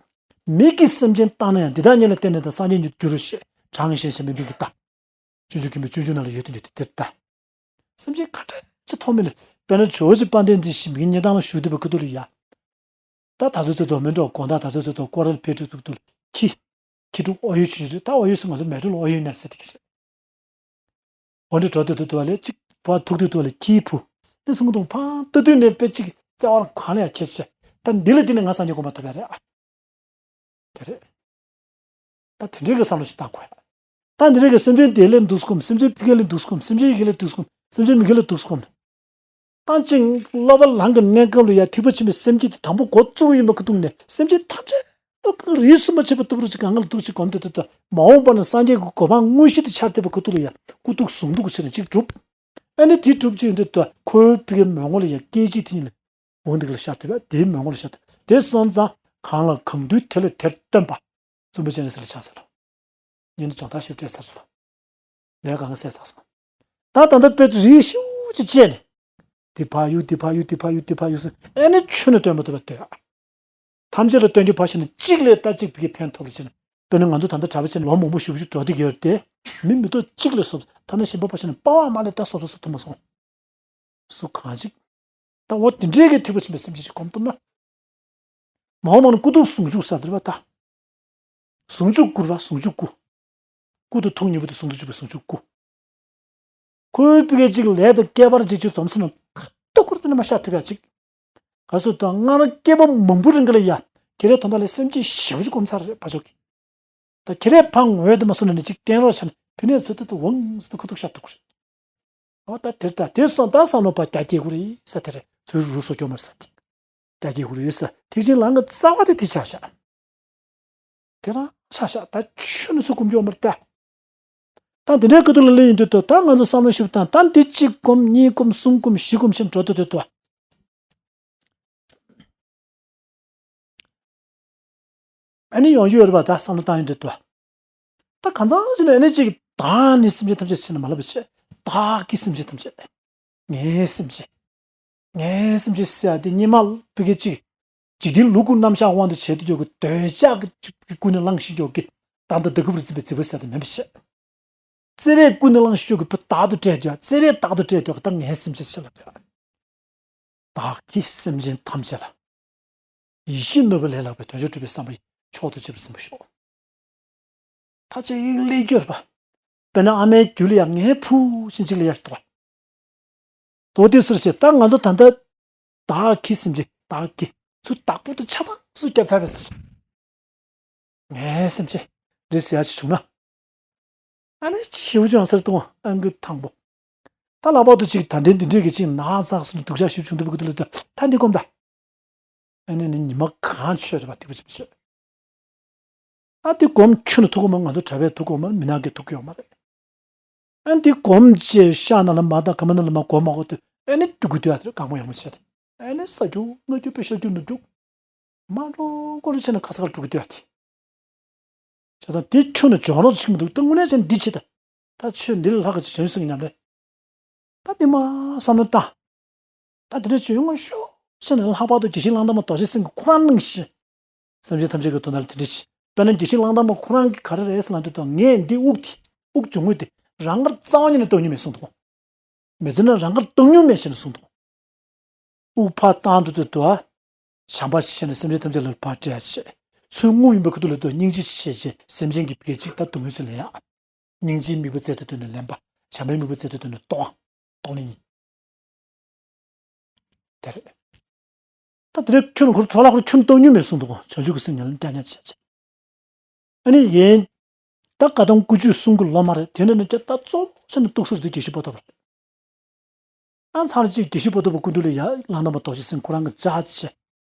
མིག་གིས་སེམས་ཅན་བལྟས་ན་ཡང་འདི་དག་ཉིད་ལ་བརྟེན་ནས་ད་སངས་རྒྱས་ཉིད་དུ་འགྱུར་རོ་ཞེས་གྲངས་ཞེས་བྱ་བའི་མིག་གིས་ལྟ། སྤྱོད་འཇུག་མཁན་པོའི་སྤྱོད་འཇུག་ནང་ལ་ཡོད་དེ་འདུག་དེ་དེར་ལྟ། སེམས་ཅན་ག་འདྲ་ཅིག་མཐོང་མིན་ནས་དཔེར་ན་ཇོ་བོ་རྗེ་དཔལ་ལྡན་འདས་ཞིག་མིག་གཉིས་ཐང་ལ་བཞུགས་བསྡད་པའི་ཁ་ཐུག་ལ་ཡ། ད་ད་ཚོད་ཚོད་དུ་མི་འགྲོ་དགོང་དག་ད་ཚོད་ཚོད་དུ་སྐོར་ར་ཕེབས་འགྲོ་ཐུབ་ཐུབ་ལ་ཁྱི། ཁྱི་ཕྲུག་ཨོ་ཡོད་ཆུ་ཆུ་རེད། ད་ཨོ་ཡོད་སུ་ང་ཚོ་མལ་གྲོ་ལ་ཨོ་ཡོད་ན་ཟེར་དེ་གི་ཆེ། འོ་འདྲ་འགྲོ་དུས་དུ་དུ་བ་ལས་གཅིག་བ་ཐུག་དུས་དུ་བ་ལས་ཁྱིའི་བུ། ནི་སུང་དུང་ཕང་ལྟ་དུས་ནས་དཔེ་གཅིག་བརྩེ་བ་ལ་གང་ལ་ཡང་ཁྱེད་ཆེ། ད་འདི་ལ་འདི་ནས་ང་སངས་རྒྱས་གོ་འཕང་ཐོབ་ཡ་རེད་ཨ། དེ་རེད། ད་དེ་འདྲའི་གི་བསམ་བློ་ཞིག་བཏང་དགོས་ཡ། ད་འདི་རེད་གི་སེམས་ཅན་དེ་ལས་འདུག་སྐོམ། སེམས་ཅན་ཕི་གེ་ལས་འདུག་སྐོམ། སེམས་ཅན་ཡི་གེ་ལས་འདུག་སྐོམ། སེམས་ཅན་མི་གེ་ལས་འདུག་སྐོམ། ད་ཅིང་སློབ་པ་ལང་གི་གནས་སྐབས་ལ་ཡ་ཐིགས་པ་ཆེན་པོའི་སེམས་བསྐྱེད་དེ་དང་པོ་འགོ་བཙུགས་ཡིན་པ་ཁུ་ཐུག་ནས་སེམས་ཅན་ཐམས་ཅད་སློབ་ཁང་རིས་སུ་མ་ཆད་པ་ལྟ་བུ་ཅིག་གང་ལ་ཐུག་ཅིག་གོམ་དེ་དུ་ད་མ་འོངས་པ་ན་སངས་རྒྱས་ཀྱི་གོ་འཕང་དངོས་གཞི་དུ་འཆར་བསྡད་པ་ཁུ་ཐུག་ལ་ཡ་སྐུ་ཐུག་གཟུངས་ཐུག་གི་ཕྱིར་ན་ཅིག་གྲུབ། ཨ་ནི་དེ་གྲུབ་ཅིག་ཡོང་དུས་ད་ཁོའི་ཕི་གའི་མོས་ངོ་ལ་ཡ་སྐད་ཅིག་དེ་ཉིད་ལ་འོང་འདི་ག་ལ་ཤར་ཐུབ་ཡ་དེའི་མོས་ངོ་ལ་ཤར་ཐུབ་དེ་སོང་ཙང་གང་ལ་གང་འདུལ་དེ་ལ་དེར་སྟོན་པ། བཙུན་པ་སྤྱན་རས་གཟིགས་ལ་ཕྱག་འཚལ་ལོ། ཉིན་དུ་སྦྱོང་བརྡར་ཞིབ་སྤྲད་ཚར་སོང་། ལས་གང་ག་བསལ་ཚར་སོང་། ད་ད་ལྟ་དཔེ་རིས་ཤིག་ཅིག་བཅད་ནས། འདི་ཕ་ཡུ་འདི་ཕ་ཡུ་འདི་ཕ་ཡུ་འདི་ཕ་ཡུ་ཟེར་ཨེ་ནི་ཆུ་ནས་སྟོན་པ་ཐུབ་པ་ལྟོས་ཨ། ཐམས་ཅད་ལ་སྟོན་རྒྱུ་ཕ་ཤི་ན་གཅིག་ལས་ལྟ་གཅིག་ཕི་གི་ཕན་ཐོགས་ལ་ཕྱིན་ན་དཔེར་ན་ང་ཚོ་ད་ལྟ་གྲྭ་པ་ཕྱིན་ན་ལོ་མང་པོ་ཞིག་ཞིག་འགྲོ་བསྡད་ཀྱི་ཡོད་རེད་དེ། མི་མི་ཐོག་གཅིག་ལས་སོ་ཐ་ན་གཞན་པ་ཕ་ཤི་ན་པ་བ་མ་ལས་ལྟ་སོ་སོ་སོ་ཐུབ་མ་སོང་། སུ་གང་ཅིག་ད་འོ་དེ་འདྲའི་གི་ཐེག་པ་ཆེན་པོའི་སེམས་ཅན་ཞིག་སྒོམ་ཐུབ་ན། མ་འོངས་པ་ན་སྐུ་གདུང་ཟུང་འཇུག་ས་དེར་བ་ད། ཟུང་འཇུག་སྐུར་བ་ཟུང་འཇུག་སྐུ། སྐུ་དང་ཐུགས་གཉིས་པོ་དེ་ཟུང་དུ་འཇུག་པའི་ཟུང་འཇུག་སྐུ། ཁོའི་ཕི་གའི་གཅིག་ལས་དང་ཁྱད་པར་ཅིག་ཅིག་འཛོམས་སོང་ན་ཁ་ཏོ་ཁུར་དེ་ནས་མ་ཤར་ཐུབ་ཡ་ཅིག་ག་སུ་དང་སྔར་སྐྱེ་བ་མང་པོ་རིང་ག་ལ་ཡ། ཁྱེད་རའི་དོན་དག་ལ་སེམས་ཅན་ཞེ་པོ་ཅིག་སྒོམ་ཚར་རེད་ཕ་ཆོག་གི་ད་ཁྱེད་རས་ཕ་ངོས་དུ་མ་སོང་ན་ནི་ཅིག་བསྟན་རོགས་བྱས་ན་ཕི་ནས་ཚོད་ལྟ་དུ་འོང་ཟེར་དུ་ཁ་ཐུག་ཤར་ཐུག་རེད། ཨོ་ད་དེར་ད་དེ་སོང་ད་བསམ་བློ་པ་རྒྱ་སྐྱེ་དགོས་རེད་ས་དེ་རེད་ཚུར་རུ་སོ་སྐྱོ་མར་ས་དེ། རྒྱ་སྐྱེ་དགོས་རེད་ས་ཐེག་ཆེན་ལམ་གྱི་རྩ་བ་དེ་དེ་ཆགས་ཤག་དེ་རང་ཆགས་ཤག་ད་ཆུ་ནི་ཚུར་ཀུམ་སྐྱོ་མར་ད། ད་འདི་འདྲའི་ཀ་ཏུ་ལ་ལེ་ཡིན་དུས་ད་ད་ང་ཚོ་བསམ་བློ་ཞིབ་དང་ད་འདི་གཅིག་སྒོམ་གཉིས་སྒོམ་གསུམ་སྒོམ་བཞི་སྒོམ་ཞེས་འགྲོ་དུ་དུ་དུ། ཨ་ནི་ཡོང་རྒྱུ་ཡོད་རེད་པ་ད་བསམ་བློ་བཏང་ཡོང་དུས་དུ། ད་གང་ཚང་ཞིག་ནས་ཨ་ནི་གཅིག་བདག་ནི་སེམས་ཅན་ཐམས་ཅད་ཟེར་ན་མ་ལབ་པ་བྱས་བདག་གི་སེམས་ཅན་ཐམས་ཅད། ངའི་སེམས་ཅན། ངའི་སེམས་ཅན་ཟེར་ཡ་དེ་སྙེ་མ་ཕི་གེ་གཅིག་འཇིག་རྟེན་ལུགས་ཀུན་རྣམ་གཞག་དབང་དུ་བྱས་ཏེ་འཇོག་གི་འདོད་ཆགས་ཀྱི་ཀུན་ནས་བསླངས་ཤིག་འཇོག་གི་བདག་འདི་བདག་གི་བུར་བརྩི་བའི་བརྩི་བ་ཟེར་དེ་མིན་པ་བཤད། བརྩེ་བས་ཀུན་ནས་བསླངས་ཤིག་འཇོག་གི་བདག་ཏུ་སྤྲད་འདོད་བརྩེ་བས་བདག་ཏུ་སྤྲད་འདོད་ཀྱི་ད་ངའི་སེམས་ཅན་ཟེར་ལ་འདོད། བདག་གིས་སེམས་ཅན་ཐམས་ཅད་ལ། ཡིད་བཞིན་ནོར་བུ་ལས་ལྷག་པའི་དོན་མཆོག་སྒྲུབ་པའི་བསམ་པ་ཡིས་མཆོག་ཏུ་གཅེས་པར་འཛིན་པར་ཤོག་ད་ཅི་ཡིག་ལས་སྐྱོར་པ། དཔེར་ན་ཨ་མའི་རྒྱུད་ལ་ཡང་ངའི་བུ་ཞིག་ཅིག་ལ་ཡང་གཏོགས། དོ་དེ་སུར་བྱེད་ད་ང་ཚོ་ད་ལྟ་བདག་གིས་སེམས་ཅན་བདག་གིས་ཚུར་བདག་པོ་དུ་ཆ་ཚང་སུ་བརྒྱབ་ཚར་བས་སུ། ངའི་སེམས་ཅན་རེད་ཟེར་ཡ་ཞིག་བྱུང་ན། ཨ་ནི་ཆེའུ་ཅང་སར་གཏོང་ཨང་གི་དང་པོ། ད་ལྷག་པར་དུ་ཅིག་ད་ལྟའི་འདི་འདྲས་ཀྱི་ཅིག་ན་ཚགས་སུ་སྡུག་ཅག་ཞིབ་བྱུང་འདུག་པའི་ཁུ་ཐུ་ལ་ད་ད་འདི་སྒོམ་ད། ཨ་ནི་ནི་ཉི་མ་གང་མཆོད་རེད་པ། ཐིགས་པ་ཆེན་པོ་མཆོད། ཨ་དེ་སྒོམ་ཁྱོན་ནས་ཐུག་གོ་མ། ང་ཚོ་གྲྭ་པས་ཐུག་གོ་མ། མི་ནག་གིས་ཐུག་གི་ཡོད་མ་རེད། ཨ་འདི་སྒོམ་བྱས་ཤག་ན་ལ་མ་དང་ག་མ་ན་ལ་མ་སྒོམ་མ་གོ་དུས་ཨ་ནི་རྒྱུག་གི་འདུག་ཨ། དེར་གང་པོ་ཡང་མ་བྱས་ཏེ་ཨ་ནི་ས་རྒྱུག་ང་རྒྱུག་པའི་ཤ་རྒྱུག་ནུབ་རྒྱུག་མ་འགྲོ་ཀོ་རུ་བྱས་ན་ཁ་ས་ཁར་འགྲོ་གི་འདུག་ཨ། དེ་བྱས་ཙང་དེ་ཁྱོན་ནས་སྦྱོང་རོགས་བྱེད་ཀྱི་མི་འདུག་ད་དངོས་གནས་བྱས་ན་འདི་བྱེད་ད། ད་ཆོས་འདི་ལས་ལྷག་ག་ཅིག་བྱང་ཆུབ་སེམས་ཀྱི་ཉམས་ལེན། ད་འདི་མ་བསམ་བློ་བཏང་། ད་དེ་འདྲ་བྱུང་ཡོང་ཤོག་ཟེར་ནས་ལྷག་པར་དུ་དགེ་བཤེས་གླང་དར་མ་རྡོ་རྗེ་སེང་གེ་ཁོ་རང་གནང་ཞིང་། སེམས་ཅན་ཐམས་ཅད་ཀྱི་དོན་དག་ལ་དེ་འདྲ་བྱེད། དཔེར་ན་དགེ་བཤེས་གླང་དར་མ་ཁོ་རང་གིས་ག་རེ་རེད་ཟེར་ལབ་དུས་ད་ངས་འདི་དབུགས་དེ་དབུགས་འབྱུང་ངོས་དེ་རང་དགར་རྩ་བ་ཉིད་ནས་བཏང་མྱོང་མེད་གསུངས་འདུག་མི་ཚེ་ནང་རང་དགར་བཏང་མྱོང་མེད་ཟེར་ནས་གསུངས་འདུག་དབུགས་ཕར་བཏང་དུས་དུ་དུ་བྱམས་པ་ཞིག་བྱས་ནས་སེམས་ཅན་ཐམས་ཅད་ལ་ཕར་སྤྲད་བྱས། ཚུར་རྔུབ་ཡིན་པའི་ཁ་ཐུག་ལ་དུ་སྙིང་རྗེ་ཞིག་བྱས་བྱས་སེམས་ཅན་གྱི་བུ་ག་ཅིག་ད་སྡུག་བསྔལ་ཚུར་ལེན་ཡག་སྙིང་རྗེའི་དམིགས་པ་རྩལ་དུ་བཏོན་ནས་ལེན་པ། བྱམས་པའི་དམིགས་པ་རྩལ་དུ་བཏོན་ནས་གཏོང་བ། གཏོང་ལེན་ཡིན། དེ་རེད། ད་དེ་རིང་ཁྱོད་ཁོ་གྲོགས་ལ་ཁོར་ཁྱོད་སྟོང་ཉུལ་མེད་གསུངས་འདུག་བྱང་ཆུབ་ཀྱི་སེམས་ཉམས་ལེན་བསྟན་ཉམས་བྱས་བྱས། ཨ་ནི་ཡིན། ད་བཀའ་གདམས་དགུ་བཅུ་གསུང་གི་ལོ་མ་རེད། དེ་ནས་ནི་ཅི་ད་གཙོ་བོ་ཆེ་ནི་གཏུགས་སར་དེ་དགེ་བཤེས་པོ་ཏོ་རེད། ཨ་ཚར་གཅིག་དགེ་བཤེས་པོ་ཏོ་པོ་སྐུ་མདུན་ལ་ཡ་ལྷ་ནང་པ་རྡོ་རྗེ་སེང་ཁོ་རང་གི་ཅག་བྱས།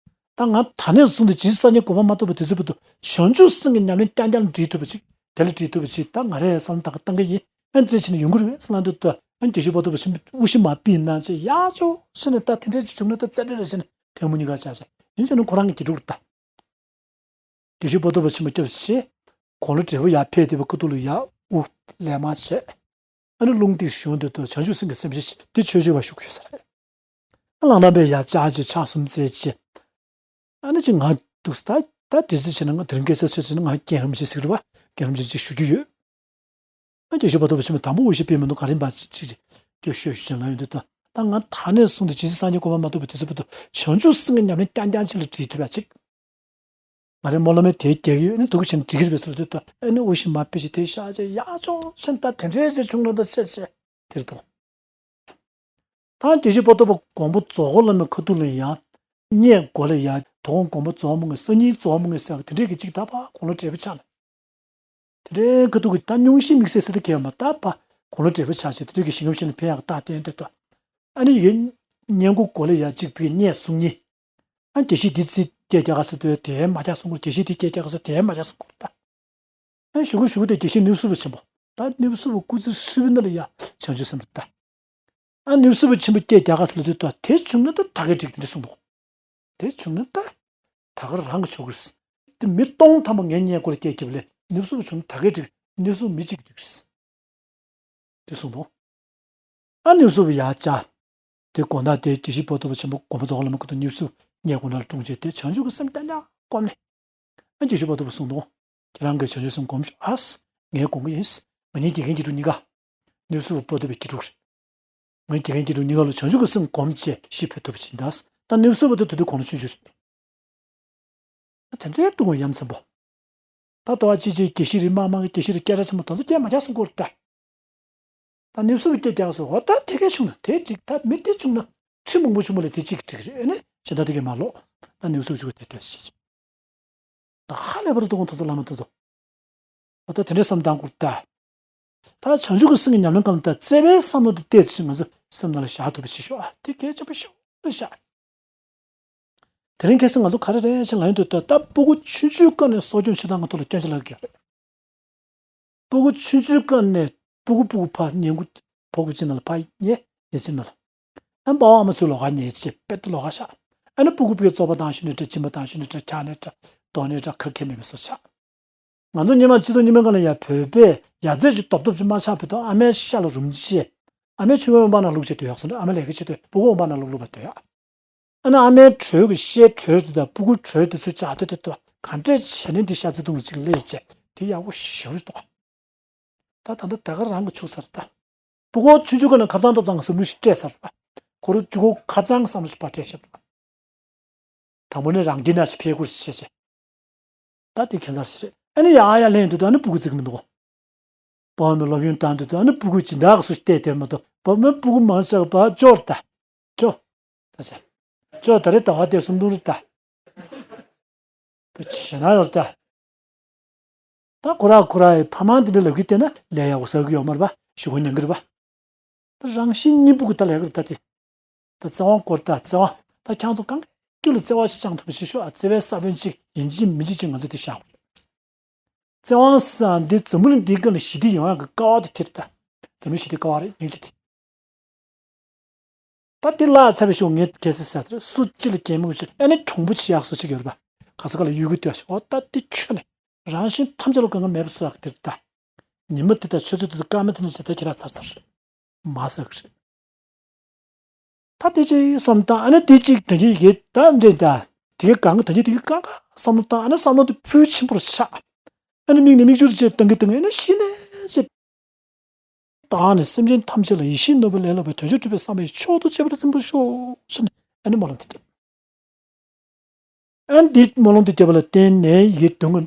ད་ང་ད་ནས་བཟུང་སྟེ་ཇི་སྲིད་སངས་རྒྱས་གོ་འཕང་མ་ཐོབ་པའི་དུས་ཚོད་བར་དུ་བྱང་ཆུབ་སེམས་ཀྱི་ཉམས་ལེན་རྐྱང་རྐྱང་ལ་སྒྲིལ་ཐུབ་པ་ཅིག་དེ་ལ་སྒྲིལ་ཐུབ་པ་ཅིག་ད་ང་རས་བསམ་བློ་ད་ག་བཏང་གི་ཡིན། ཨ་འདི་འདྲ་བྱས་ནས་ཡོང་གི་རེད་པས་ཟེར་ལབ་དུས་ད་ཨ་དགེ་བཤེས་པོ་ཏོ་པོ་ཆེན་པོས་དབུ་ཞྭ་མར་ཕུད་གནང་བྱས་ཡག་ཅོག་ཟེར་ནས་ད་དེ་འདྲ་ཅིག་བྱུང་ན་ད་རྩེ་གྲས་ལ་བྱས་ནས་ཐལ་མོ་གཉིས་ཀ་བཅག་བྱས་ཡིན་བྱས་ན་ཁོ་རང་གི་དགེ་ཕྲུག་རེད་ད། དགེ་བཤེས་པོ་ཏོ་པོ་ཆེན་པོ་སྐྱབས་ཞེས། དགུང་ལོ་བགྲེས་པོ་ཡར་ཕེབས་བསྡད་པའི་ཁ་ཐུག་ལ་ཡར་དབུ་ལས་མར་བྱས། ཨ་ནི་རླུང་རྟའི་གཞུང་དུ་དུ་བྱང་ཆུབ་སེམས་ཀྱི་སེམས་བསྐྱེད་དེ་ཆོས་སྤྱོད་པ་ཞུགས་ཀྱི་ཡོད་ས་རེད། ཨ་ལང་ནང་པས་ཡར་ལྕགས་ཀྱི་ཕྱག་གསུམ་བཙལ་བྱས། ཨ་ནི་ཅི་ང་འདུག་ད་ད་དུས་ཚོད་བྱས་ན་ང་དེ་རིང་སྐད་ཆ་བཤད་བྱས་ན་ང་རྒན་རིན་པོ་ཆེ་ཟེར་གི་རེད་པ། རྒན་རིན་པོ་ཆེ་ཅིག་ཞུ་རྒྱུ་ཡོད། ཨ་དགེ་བཤེས་པོ་ཏོ་པོ་ཆེན་པོས་དང་པོ་དབུ་ཞྭ་ཕུད་མི་འདུག་ག་རེ་ཡིན་པ་ཅིག་ཅིག་ཅིག་ཤོད་ཤོད་བྱས་ལབ་ཡོང་དུས་ད་ད་ང་ད་ནས་བཟུང་སྟེ་ཇི་སྲིད་སངས་རྒྱས་གོ་འཕང་མ་ཐོབ་པའི་དུས་ཚོད་བར་དུ་བྱང་ཆུབ་སེམས་ཀྱི་ཉམས་ལེན་རྐྱང་རྐྱང་ཅིག་ལ་སྒྲིལ་ཐུབ་ཡ་ཅིག་ང་རའི་སྨོན་ལམ་དེ་རྒྱག་གི་ཡོད། ཨ་ནི་འདུག་བྱས་ན་འགྲིག་གི་རེད་པས་ཟེར་དུས་ད་ཨ་ནི་དབུ་ཞྭ་མར་ཕུད་བྱས་དེ་བཞག་བྱས་ཡག་ཅོག་ཟེར་ནས་ད་དེ་འདྲའི་ཅིག་བྱུང་ན་ད་བཤད་བྱས་དེར་འདུག་ད་དགེ་བཤེས་པོ་ཏོ་པོ་མགོན་པོ་རྫོགས་སྐུ་བླ་མའི་ཁ་ཐུག་ལ་ཡང་བསྙེན་སྒོམ་ལ་ཡང་དོ་དགོང་མགོན་པོ་རྫོགས་མོ་ངེ་སང་ཉིན་རྫོགས་མོ་ངེ་ཟེར་བ་དེ་འདྲས་ཀྱི་ཅིག་ད་ཕར་དགུང་ལོ་བགྲེས་པོ་ཆགས་ནས། དེ་འདྲའི་ཁ་ཐུག་གི་ད་སྙུང་གཞི་དམིགས་བསལ་ཟེར་ད་གས་མ་ད་ཕར་དགུང་ལོ་བགྲེས་པོ་ཆགས་བྱས་དེ་འདྲས་ཀྱི་ཞིང་ཁམས་ཤིག་ནས་ཕེབས་ཡག་རྟགས་བསྟན་དེ་ད། ཨ་ནི་ཡིན། བསྙེན་བཀུར་སྒོམ་ལ་ཡང་ཅིག་ཕུལ་བསྙེན་གསུང་ཉིན། ཨ་དགེ་བཤེས་འདི་ཚིག་སྐད་རྒྱག་ག་ཟེར་དུས་དེ་མ་རྒྱག་གསུང་གི་རེད། དགེ་བཤེས་འདི་སྐད་རྒྱག་ག་ཟེར་དེ་མ་རྒྱག་གསུང་གི་རེད་ད། ཨ་ཞུ་གི་ཞུ་གི་དེ་དགེ་བཤེས་ནུབ་སྲིད་པ་ཆེན་པོ། ད་ནུབ་སྲིད་པ་སྐུ་ཚེ་ཧྲིལ་པོའི་ནང་ལ་ཡ་བྱང་ཆུབ་སེམས་རེད་ད། ཨ་ནུབ་སྲིད་པ་ཆེན་པོ་སྐད་རྒྱག་ག་ཟེར་ལབ་དུས་ད་དེ་བྱུང་ན་ད་ད་གའི་འགྲིག་དེ་འདྲ་གསུངས་འདུག་དེ་བྱུང་ན་ད་ད་ག་རང་གི་ཆོག་གི་རེད། དེ་མི་སྟོང་ཐམ་པ་ངའི་བསྙེན་སྒོམ་ལ་སྐད་རྒྱབ་ལས་ནུབ་སྲིད་པ་བྱུང་ན་ད་གའི་འགྲིག་ནུབ་སྲིད་པ་མི་གཅིག་གི་འགྲིག་གི་རེད། དེ་གསུངས་འདུག་ཨ་ནུབ་སྲིད་པ་ཡར་བཅར། དེ་དགོང་དག་དེ་དགེ་བཤེས་པོ་ཏོ་པོ་ཆེན་པོ་མགོན་པོ་རྫོགས་སྐུ་བླ་མའི་སྐུ་མདུན་ནུབ་སྲིད་པ་བསྙེན་སྒོམ་ནང་ལ་འཁྲུངས་བྱས་དེ་བྱང་ཆུབ་ཀྱི་སེམས་རྐྱང་རྐྱང་བསྒོམས་ནས། ཨ་དགེ་བཤེས་པོ་ཏོ་པོ་གསུངས་འདུག་ཁྱེད་རང་གིས་བྱང་ཆུབ་སེམས་སྒོམ་ཤོག་ཨ་ངས་སྒོམ་གྱི་ཡིན། ང་གཉིས་དགེ་རྒན་དགེ་ཕྲུག་གཉིས་ཀ་ནུབ་སྲིད་པ་པོ་ཏོ་པོའི་དགེ་ཕྲུག་རེད། ང་དགེ་རྒན་དགེ་ཕྲུག་གཉིས་ཀ་ལ་བྱང་ཆུབ་ཀྱི་སེམས་སྒོམ་བྱས་ཤི་འཕོས་ཐུབ་པ་ཅིག་ཡིན་ད། ད་ནུབ་སྲིད་པ་དེ་དེ་དུས་དགུང་ལོ་ཆུང་ཆུང་རེད། ད་དེ་འདྲའི་སྡུག་བསྔལ་ཡ་མཚན་པོ། ད་ལྟ་བ་ཅི་ཅི་དགེ་བཤེས་རེད་མ་མ་གི་དགེ་བཤེས་རེད་སྐད་གྲགས་ཆེན་པོ་དེ་ཚོ་སྐད་མ་རྒྱག་སོང་སྐོར་ད། ད་ནུབ་སྲིད་པའི་སྐད་རྒྱག་སོང་འོ་ད་དེ་གས་བྱུང་ན་དེ་འགྲིག་ད་མི་དེ་བྱུང་ན་ཁྲི་མང་པོ་བྱུང་བ་ལས་དེ་གཅིག་གིས་འགྲིག་རེད་ཨེ་ནི་ཇི་ལྟར་དེ་གས་མ་ལོག་ད་ནུབ་སྲིད་པ་བྱུང་བ་དེ་ལྟོས་ཤིག་ད་ཧ་ལས་པར་སྡུག་དགོངས་ཐོབ་ཚོ་བླ་མ་ཐོབ་ཚོ། འོ་ད་དེ་འདྲའི་བསམ་སྟངས་སྐོར་ད། ད་བྱང་ཆུབ་ཀྱི་སེམས་ཀྱི་ཉམས་ལེན་སྐབས་ལ་ད་བརྩེ་བའི་བསམ་བློ་དེ་གཏད་ཚེ་ང་ཚོ་སེམས་ནང་ལ་བཞག་ཐུབ་པ་བྱེད་ཤོག་ཨ་དེ་གལ་ཆེན་པོ་ཤོག་ལ་བཞག་དེ་རིང་ཁ་སང་ང་ཚོ་ག་རེ་རེད་ཅེས་ལབ་ཡོང་དུས་ད་ལྟ་སྤུ་གུ་ཆུང་ཆུང་སྒང་ནས་གསོ་སྐྱོང་བྱེད་སྟངས་ཀྱི་ཐོག་ལ་སྐྱོན་ཆ་ལབ་ཀྱི་ཡོད་རེད། སྤུ་གུ་ཆུང་ཆུང་སྒང་ནས་སྤུ་གུ་སྤུ་གུ་ཕར་ཉལ་ཁུག་ཕོག་གི་ཅིག་ནང་ལ་ཕར་ཉལ་ཉལ་ཅིག་ནང་ལ། ཨ་ནི་པ་ཕ་ཨ་མ་ཚོའི་ལོགས་ཀ་ཉལ་ཅིག་དཔེ་ལྟ་ལོགས་ཀ་བཞག་ཨ་ནི་སྤུ་གུ་སྤུ་གུ་བཙོག་པ་བཏང་ཤུལ་ནས་འདྲ་སྦྱིན་པ་བཏང་ཤུལ་ནས་འདྲ་འཁྱག་ནས་འདྲ་རྡོག་ནས་འདྲ་ཁ་ཁྱེར་མེད་པའི་བཟོ་ཆགས། ང་ཚོ་སྔོན་མ་སྤྱི་ཚོགས་རྙིང་པའི་སྒང་ལ་ཡ་བོད་པས་ཡ་རྩེ་ཅིག་རྡོབ་རྡོབ་ཅིག་མ་ཆགས་བོད་དུ་ཨ་མའི་ཤ་ལ་རུམ་ཅིག་ཨ་མའི་ཆུང་བའི་འོང་པ་ན་བླུགས་བྱས་སྡོད་ཡག་སོང་ཨ་མ་ལས་ཀ་བྱེད་དུས་སྤུ་གུ་འོང་པ་ན་བླུགས་བླུགས་པ་སྡོད་ཡག་ཨ་ནི་ཨ་མའི་གྲོས་ཀྱི་ཤའི་གྲོས་དེ་དང་སྤུ་གུའི་གྲོས་དེ་ཚོའི་ལྕགས་དེ་དེ་དུ་ག་འདྲས་བྱས་ནས་འདི་ཤ་ཚ་དུང་ལ་ཅིག་སླེབས་བྱས་དེ་ཡག་པོ་ཞེ་པོ་ཅིག་འདུག་ད་ད་ལྟ་ད་ག་རང་གི་ཆུག་ཚར་ད། སྤུ་གུ་ཆུང་ཆུང་སྒང་ནས་ཁ་བྱང་ཐོབ་ཐང་གི་བསམ་བློ་ཞིག་སྤྲད་ཚར་བ། ཁོ་རང་གཅིག་པོ་ཁ་བྱང་གི་བསམ་བློ་ཞིག་ཕར་སྤྲད་བཞག་པ། དང་པོ་ནས་རང་སྒེར་ནང་ཞིག་ཕེབས་དགོས་ཞེས་བྱས། ད་དེ་ཁྱད་མཚར་ཞིག་རེད། ཨ་ནི་ཡང་ཡང་ལན་དུ་ད་ནི་སྤུ་གུ་བརྩི་གི་མི་འདུག་ཕ་མའི་སློབ་ཡོན་བཏང་དུས་ད་ནི་སྤུ་གུ་སྦྱིན་བདག་གི་སུ་ཞིག་བལྟས་བསྡད་མ་གཏོགས་ཕ་མའི་སྤུ་གུ་མང་ཆེ་བ་ཅོར་ད། ཅོ། ད་ཆ། ཅོ་ད་རེ་ད་བ་དེ་སུམ་སྟོང་རེད་ད། བྱེད་ན་ཡོད་ད། ད་ཁོ་ར་ཁོ་ར་ཡི་ཕ་མ་འདི་འདྲ་ལབ་ཀྱི་བལྟས་ན་ལས་ཡག་པོ་ཟ་གི་ཡོད་མ་རེད་པ། ཞུ་གོ་ཉན་གི་རེད་པ། ད་རང་བཞིན་གཉིས་པོ་གི་ད་ལས་ཀ་རེད་ད་དེ། ད་བརྩེ་བ་སྐོར་ད་བརྩེ་བ་ད་ཁྱང་ཚོ་གང་ དཀྱིལ་ལ་བརྩེ་བ་ཞིག་བཅངས་ཐུབ་པ་ཞིག་ཤོག་ཨ། བརྩེ་བའི་ས་བོན་གཅིག་ཡིན་གཅིག་མིན་གཅིག་ཅིག་ང་ཚོས་དེ་བཞག་དགོས། བརྩེ་དབང་ཟེར་འདི་འཛམ་བུ་གླིང་འདིའི་སྒང་ལ་ཞི་བདེ་ཡོང་ཡག་གི་ཀ་བ་དེ་དེ་རེད་ད། འཛམ་གླིང་ཞི་བདེ་ཀ་བ་རེད་སྙིང་རྗེ་དེ། ད་འདི་ལ་ཚ་བའི་ཤོག་ངས་གལ་སྲིད་ཟེར་དེ་སུ་གཅིག་ལ་གད་མོ་ཤོག་ཨ་ནི་གྲུང་པོ་བྱེད་ཡག་སུ་གཅིག་ཡོད་རེད་པ། ག་ས་ག་ལ་གཡུལ་འགོ་སྟོན་ཤོག་ཨོ་ད་འདི་ཁྱོད་ནི་རང་གཞན་ཐམས་ཅད་ལ་དགའ་ངལ་མེད་པ་བཟོ་ཡག་གི་དེ་རེད་ད། ཉི་མ་དེ་དང་ཆུ་ཚོད་དེ་དང་སྐར་མ་དེ་ནས་བྱེད་ད་ཁྱེད་རང་ཚར་ཚར་རེད། མ་ཟེར་གི་རེད། ད་དེ་ཅིག་བསམ་སྟངས་ཨ་ནི་དེ་ཅིག་དེ་གི་ཡི་གེ་ད་འདྲེ་ད་དེ་གི་གང་གི་ད་གི་དེ་གི་གང་ག་བསམ་བློ་བཏང་ཨ་ནི་བསམ་བློ་དེ་ཕུལ་ཆེན་པོར་ཆགས། ཨ་ནི་མིག་ནས་མིག་ཆུ་རེ་བྱས་བཏང་གི་བཏང་གི་ཨ་ནི་གཞི་ནས་ཅིག་བཏང་ནས་སེམས་ཅན་ཐམས་ཅད་ལ་ཡིད་བཞིན་ནོར་བུ་ལས་ལྷག་པའི་དོན་མཆོག་སྒྲུབ་པའི་བསམ་པས་མཆོག་ཏུ་གཅེས་པར་བརྩོན་པར་ཤོག་ཟེར་ནས་ཨ་ནི་སྨོན་ལམ་དེ་བརྒྱབ། ཨ་ནི་འདི་སྨོན་ལམ་དེ་བརྒྱབ་པ་ལ་བརྟེན་ནས་ཡི་གེ་དོན་གི་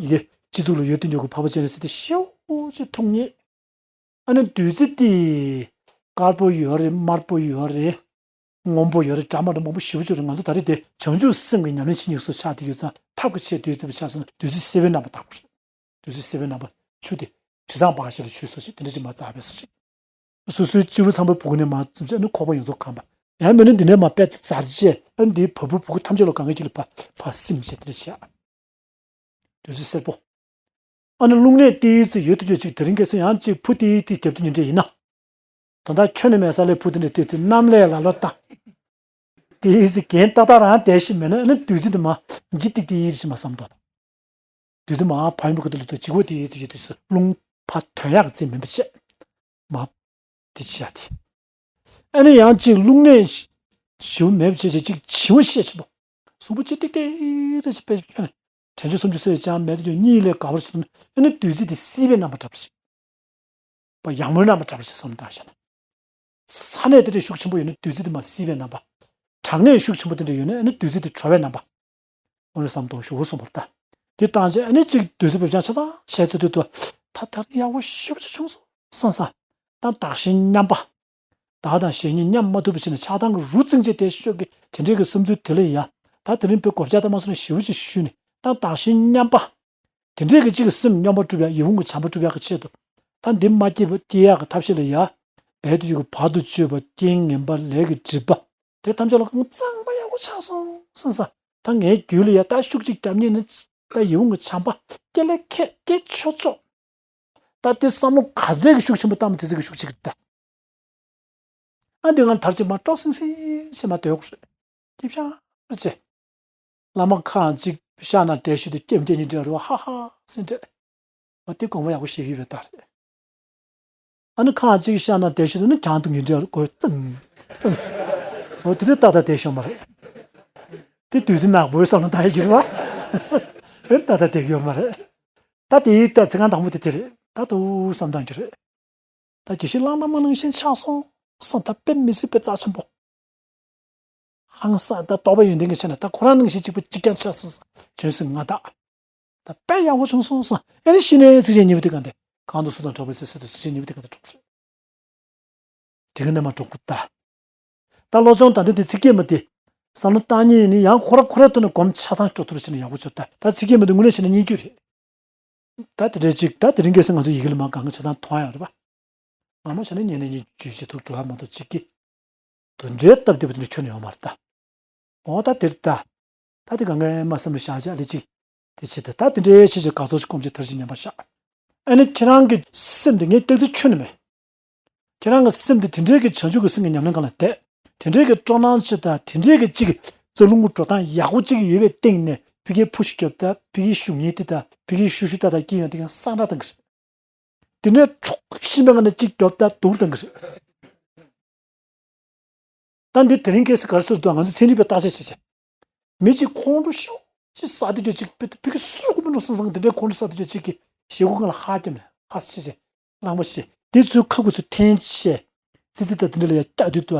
ཡི་གེ་སྤྱི་གཙུག་ལ་ཡོད་དུ་ཉོ་གི་འཕགས་པ་སྤྱན་རས་གཟིགས་དེ་ཤེའུ་ཅིག་མཐོང་ངེས། ཨ་ནི་བདུད་རྩི་དེ་དཀར་པོ་ཡོད་རེད། དམར་པོ་ཡོད་རེད། སྔོན་པོ་ཡོད་རེད། འདྲ་མི་འདྲ་མང་པོ་ཞེ་པོ་ཅིག་ཡོད་རེད། ང་ཚོ་ད་རེས་དེ་བྱང་ཆུབ་སེམས་ཀྱི་ཉམས་ལེན་བྱེད་སྙིང་སུ་ཆགས་དེ་ཡོད་ཙང་ཐབས་ཀྱི་ཆེད་དུ་ཡོད་དུ་ཆགས་སོང་ན་བདུད་རྩི་སེར་པོའི་རྣམ་པ་དང་པོ་རེད། བདུད་རྩི་སེར་པོའི་རྣམ་པ་ཆུ་དེ་དྲི་བཟང་འབའ་ཞིག་ལ་ཆུ་སོ་ཞིག་དེ་འདྲ་ཅིག་མ་བཙགས་པའི་སོ་ཞིག་སོ་སོའི་སྤྱི་བོ་ཚངས་པའི་བུ་གུ་ནས་མར་བཙུམས་བྱས་ཨ་ནི་ཁོག་པ་ཡོངས་རྫོགས་གང་པ། ཡང་མིན་ན་འདི་ནས་མར་པད་ཚ་ཚར་བྱས་ཨ་ནི་འདིའི་བ་སྤུ་བུ་གུ་ཐམས་ཅད་ལ་གང་གི་ཅིག་ལ་ཕར་ཕར་སིམ་བྱས་དེ་འདྲ་བྱས། བདུད་རྩི་སེར་པོ། ཨ་ནི་རླུང་ནད་ཏི་ཙི་ཡོད་དུ་ཡོད་ཅིག་དེ་རིང་ཁ་སང་ཡང་ཅིག་ཕུ་ཏི་ཏི་རྒྱབ་དུས་ཉིན་འདྲ་ཡིན་ན། ད་ལྟ་ཁྱོད་ནི་མེད་ས་ལས་ཕུ་དེ་འདྲ་ཏི་ཏི་གནམ་ལས་ལ་ལོ་ལྟ། ཏི་ཙི་རྒན་ཏག་ཏག་རང་བསྡད་ཤི་མེད་ན་ཨ་ནི་བདུད་རྩི་དེ་མ་ཇི་ཏི་ཏི་ཡིན་ཞི་མ་བསམ་དོ། བདུད་རྩི་མ་ཕ་ཡུམ་གི་དུ་ལུ་དུ་ཇི་གོ་ཏི་ཙི་ཡོད་དུས་སུ་རླུང་ཕ་དོན་ཡག་རྩི་མིན་པ་བྱས། མ། དེ་ཅི་ཡ་དེ། ཨ་ནི་ཡང་ཅིག་རླུང་ནད་ཞིའུ་མེད་པ་བྱས་བྱས་ཅིག་བྱིའུ་ཤེས་ཆེན་པོ། གཟུགས་པོ་ཅི་ཏིག་ཏིག་རེ་ཅིག་དཔེ་ཁྱོད་ནས་དྲན་ཆུ་སུམ་ཅུ་སོ་ཡི་ཅང་མེད་དུ་གཉིད་ལས་དགའ་བར་བྱེད་དུ་ཨ་ནི་བདུད་རྩི་དེ་སྲིད་པའི་རྣམ་པ་འདྲ་པོ་ཞིག་པ་ཡག་མོའི་རྣམ་པ་འདྲ་པོ་ཞིག་བསམ་བཏང་བྱས་ན། ས་གནས་དེ་འདྲའི་ཤུགས་ཆེན་པོ་ཡོད་ན་བདུད་རྩི་དེ་མ་སྲིད་པའི་རྣམ་པ། གྲང་གནས་ཤུགས་ཆེན་པོ་དེ་འདྲ་ཡོད་ན་ཨ་ནི་བདུད་རྩི་དེ་དྲོ་བའི་རྣམ་པ། འོ་ནི་བསམ་དོན་ཞུ་བོ་གསུངས་པར་ལྟ། དེ་བཏང་རྗེས་ཨ་ནི་གཅིག་བདུད་རྩི་བེད་སྤྱང་ཆ་ཚང་བྱས་ཚུལ་དུ་ད་ད་ཡག་པོ་ཞེ་པོ་ཅིག་བྱུང་སོང་བསམ་ས། ད་བདག་གཞན་མཉམ་པ། བདག་དང་གཞན་གཉིས་མཉམ་མ་ཐུབ་པ་བྱས་ནས་ཆགས་སྡང་གི་རུ་བཙིང་བྱས་དེ་ཤོད་ཀྱི་དེ་འདྲའི་གི་བསམ་ཚུལ་དེ་ལ་ཡ། ད་དེ་རིང་བོད་སྒོ་བྱ་ལྟ་མ་སོང་ནས་ཞེ་པོ་ཅིག་ཞུས་ནས་ད་བདག་གཞན་མཉམ་པ། དེ་འདྲའི་གི་གཅིག་གི་སེམས་སྙོམས་པར་སྒྲུབ་ཡ་ཡིད་འོང་གི་བྱམས་པ་སྒྲུབ་ཡ་གི་ཆེད་དུ། ད་འདི་མ་སྐྱེས་པ་སྐྱེ་ཡག་གི་ཐབས་ཤེས་ལ་ཡ། བལ་དུ་ཡོད་གི་བར་དུ་གཅོད་པ་རྐྱེན་ངན་པ་ལས་ཀྱི་སྒྲིབ་པ། དེ་ཐམས་ཅད་ལ་གཙང་མ་ཡག་པོ་ཆགས་སོང་བསམ་ས། ད་ངའི་རྒྱུད་ལ་ཡ་ད་ཤུགས་གཅིག་རྒྱབ་ཉིན་ནི་ད་ཡིད་འོང་གི་བྱམས་པ་སྐྱེ་ལེ་ཁེ་སྐྱེ་ཆོག་ཆོག་ད་དེ་བསམ་བློ་ག་ཚད་ཀྱི་ཤུགས་ཆེན་པོ་བཏང་མི་དེ་ཚད་ཀྱི་ཤུགས་ཆེ་གི་ད། ཨ་འདི་ང་དར་ཅིག་མ་སྤྲོ་སིང་སིང་ཞེས་མ་སྡོད་དགོས་རེད། སྐྱིད་ཤང་རེ་ཆེ། བླ་མ་ཁག་ཅིག་ཤག་ན་བསྡད་ཤུལ་དུ་སྐྱེམ་སྐྱེ་གཉིས་འདྲ་རུ་ཧ་ཧ་སེ་འདྲ། འོ་དེ་དགོངས་པ་ཡག་པོ་བཞེས་ཀྱི་ཡོད་པའི་རྟགས་རེད། ཨ་ནི་ཁག་ཅིག་ཤག་ན་བསྡད་ཤུལ་དུ་ནི་གྱང་དུ་ངེས་འདྲ་རུ་གོས་ཙང་ཙང་། འོ་དེ་དུས་ཏག་ཏག་བསྡད་ཤོག་མ་རེད། དེ་དུས་ཚོད་ནག་པོའི་བསམ་བློ་བཏང་ཡོད་ཀྱི་རེད་བ། འོ་ཏག་ཏག་བསྡད་ཀྱི་ཡོད་མ་རེད། ད་དེའི་ལྟ་ཚེ་གང་དང་པོ་དེ་དེ་རེད་ད་དུ་བསམ་བཏང་རྒྱུ་རེད། ད་དགེ་བཤེས་གླང་དར་མ་ནང་བཞིན་ཆགས་སོང་བསམ་ད་དཔེ་མི་སྲིད་པའི་རྩ་ཆེན་པོ། ཧང་སང་ད་རྟོགས་པ་ཡོན་ཏན་གྱི་ཆ་ནས་ད་ཁོ་རང་ནང་བཞིན་གཅིག་པ་གཅིག་རྐྱང་ཆགས་སོང་བསམ་བྱོན་སོང་ང་ད། ད་དཔེ་ཡག་པོ་བྱུང་སོང་བསམ་ཨེ་ནི་ཤི་ནས་ཚིགས་བཅད་གཉིས་པ་དེ་གང་དེ་གང་དུ་སུ་དང་འགྲོགས་པའི་ཟེར་སྲོལ་དུ་ཚིགས་བཅད་གཉིས་པ་དེ་གང་དུ་གྲུབ་རེད། དེ་ག་ནས་མ་གྲུབ་ཀུ་ད། ད་བློ་སྦྱོང་ད་འདི་དེ་ཚིག་བརྒྱད་མ་དེ། བསམ་བློ་བཏང་ཉིན་ནི་ཡང་ཁོ་ར་ཁོ་རའི་ཐོག་ནས་སྒོམ་ཆ་ཚང་སྤྲོ་ཐུར་བྱས་ནས་ཡག་པོ་བྱོས་ད། ད་ཚིག་བརྒྱད་མ་དེ་དངོས་གནས་བྱས་ན་སྙན་བརྒྱུད་རེད། ད་དེ་འདྲའི་ཅིག་ད་དེ་རིང་ཁ་སང་ང་ཚོ་ཡི་གེ་ལ་མ་གང་གི་ཆ་ཚང་མཐོང་ཡོད་རེད་པ། སྔ་མོ་བྱས་ན་ཉན་ནས་ཉན་རྒྱུ་བྱེད་ཐུབ་འགྲོ་ཡ་མ་གཏོགས་ཅིག་གི། དོན་འབྲེལ་སྟབས་བདེ་པོ་དེ་འདྲ་ཁྱོན་ནས་ཡོད་མ་རེད་ད། འོ་ད་དེ་རེད་ད། ད་དེ་གང་ག་མ་བསམ་བློ་བཞག་བྱས་ཨ་ལེ་ཅིག་དེ་བྱེད་ད་ད་དེ་འདྲའི་ཆེ་ཆེ་དགའ་ཚོར་ཅིག་སྒོམ་བྱས་ཐར་ཅིག་ཉན་པ་ཤག་ཨ་ནི་ཁྱེད་རང་གི་སེམས་དེ་ངས་སྟག་རྩེ་ཁྱོན་ནས་མེད། ཁྱེད་རང་གི་སེམས་དེ་དེ་འདྲའི་གི་བྱང་ཆུབ་ཀྱི་སེམས་ཀྱི་ཉམས་ལེན་སྒང་ལ་བསྡད། དེ་འདྲའི་གི་སྤྲོ་སྣང་ཅིག་དང་དེ་འདྲའི་གི་ཅིག་གི་རྩ་རླུང་གི་འགྲོ་སྟངས་ཡག་པོ་ཅིག་ཡོད་པའི་སྟེང་ནས་ཕ་གིའི་ཕུ་ཤུ་རྒྱོབ་ད་ཕ་གིའི་ཤུགས་ཉེས་དེ་དང་ཕ་གིའི་ཤུ་ཤུ་ད་དང་སྐྱིད་ཡོང་དེ་གང་སང་དྲག་བཏང་གི་རེད། དེ་ནས་འཁྲུག་ཤིང་པའི་ངང་ནས་གཅིག་རྒྱོབ་ད་སྡུག་བཏང་གི་རེད། ད་འདི་དེ་རིང་ཁ་སང་ག་རེ་ཟེར་འདུག་ང་ཚོ་ཚན་རིག་པས་བརྟག་དཔྱད་བྱས་བྱས། མི་གཅིག་ཁོང་ཁྲོ་ཤུགས་ཆེ་ཟ་དུས་ཀྱང་གཅིག་ཕི་ཕི་གི་སུས་ཀུ་མི་འགྲོ་སང་སང་དེ་འདྲའི་ཁོང་ཁྲོ་ཟ་དུས་ཀྱང་གཅིག་གི་ཞེ་ཁུ་གང་ལ་ཧ་ཀྱམ་ནས་ཧ་སི་ཆེ་ཆེ་གླང་པོ་ཆེ་དེ་ཚོའི་ཁ་ཁུ་ཚོ་འཐེན་བྱས་ཙི་ཙི་ད་དེ་འདྲ་ལ་ཡ་སྐྱག་དུས་དུ་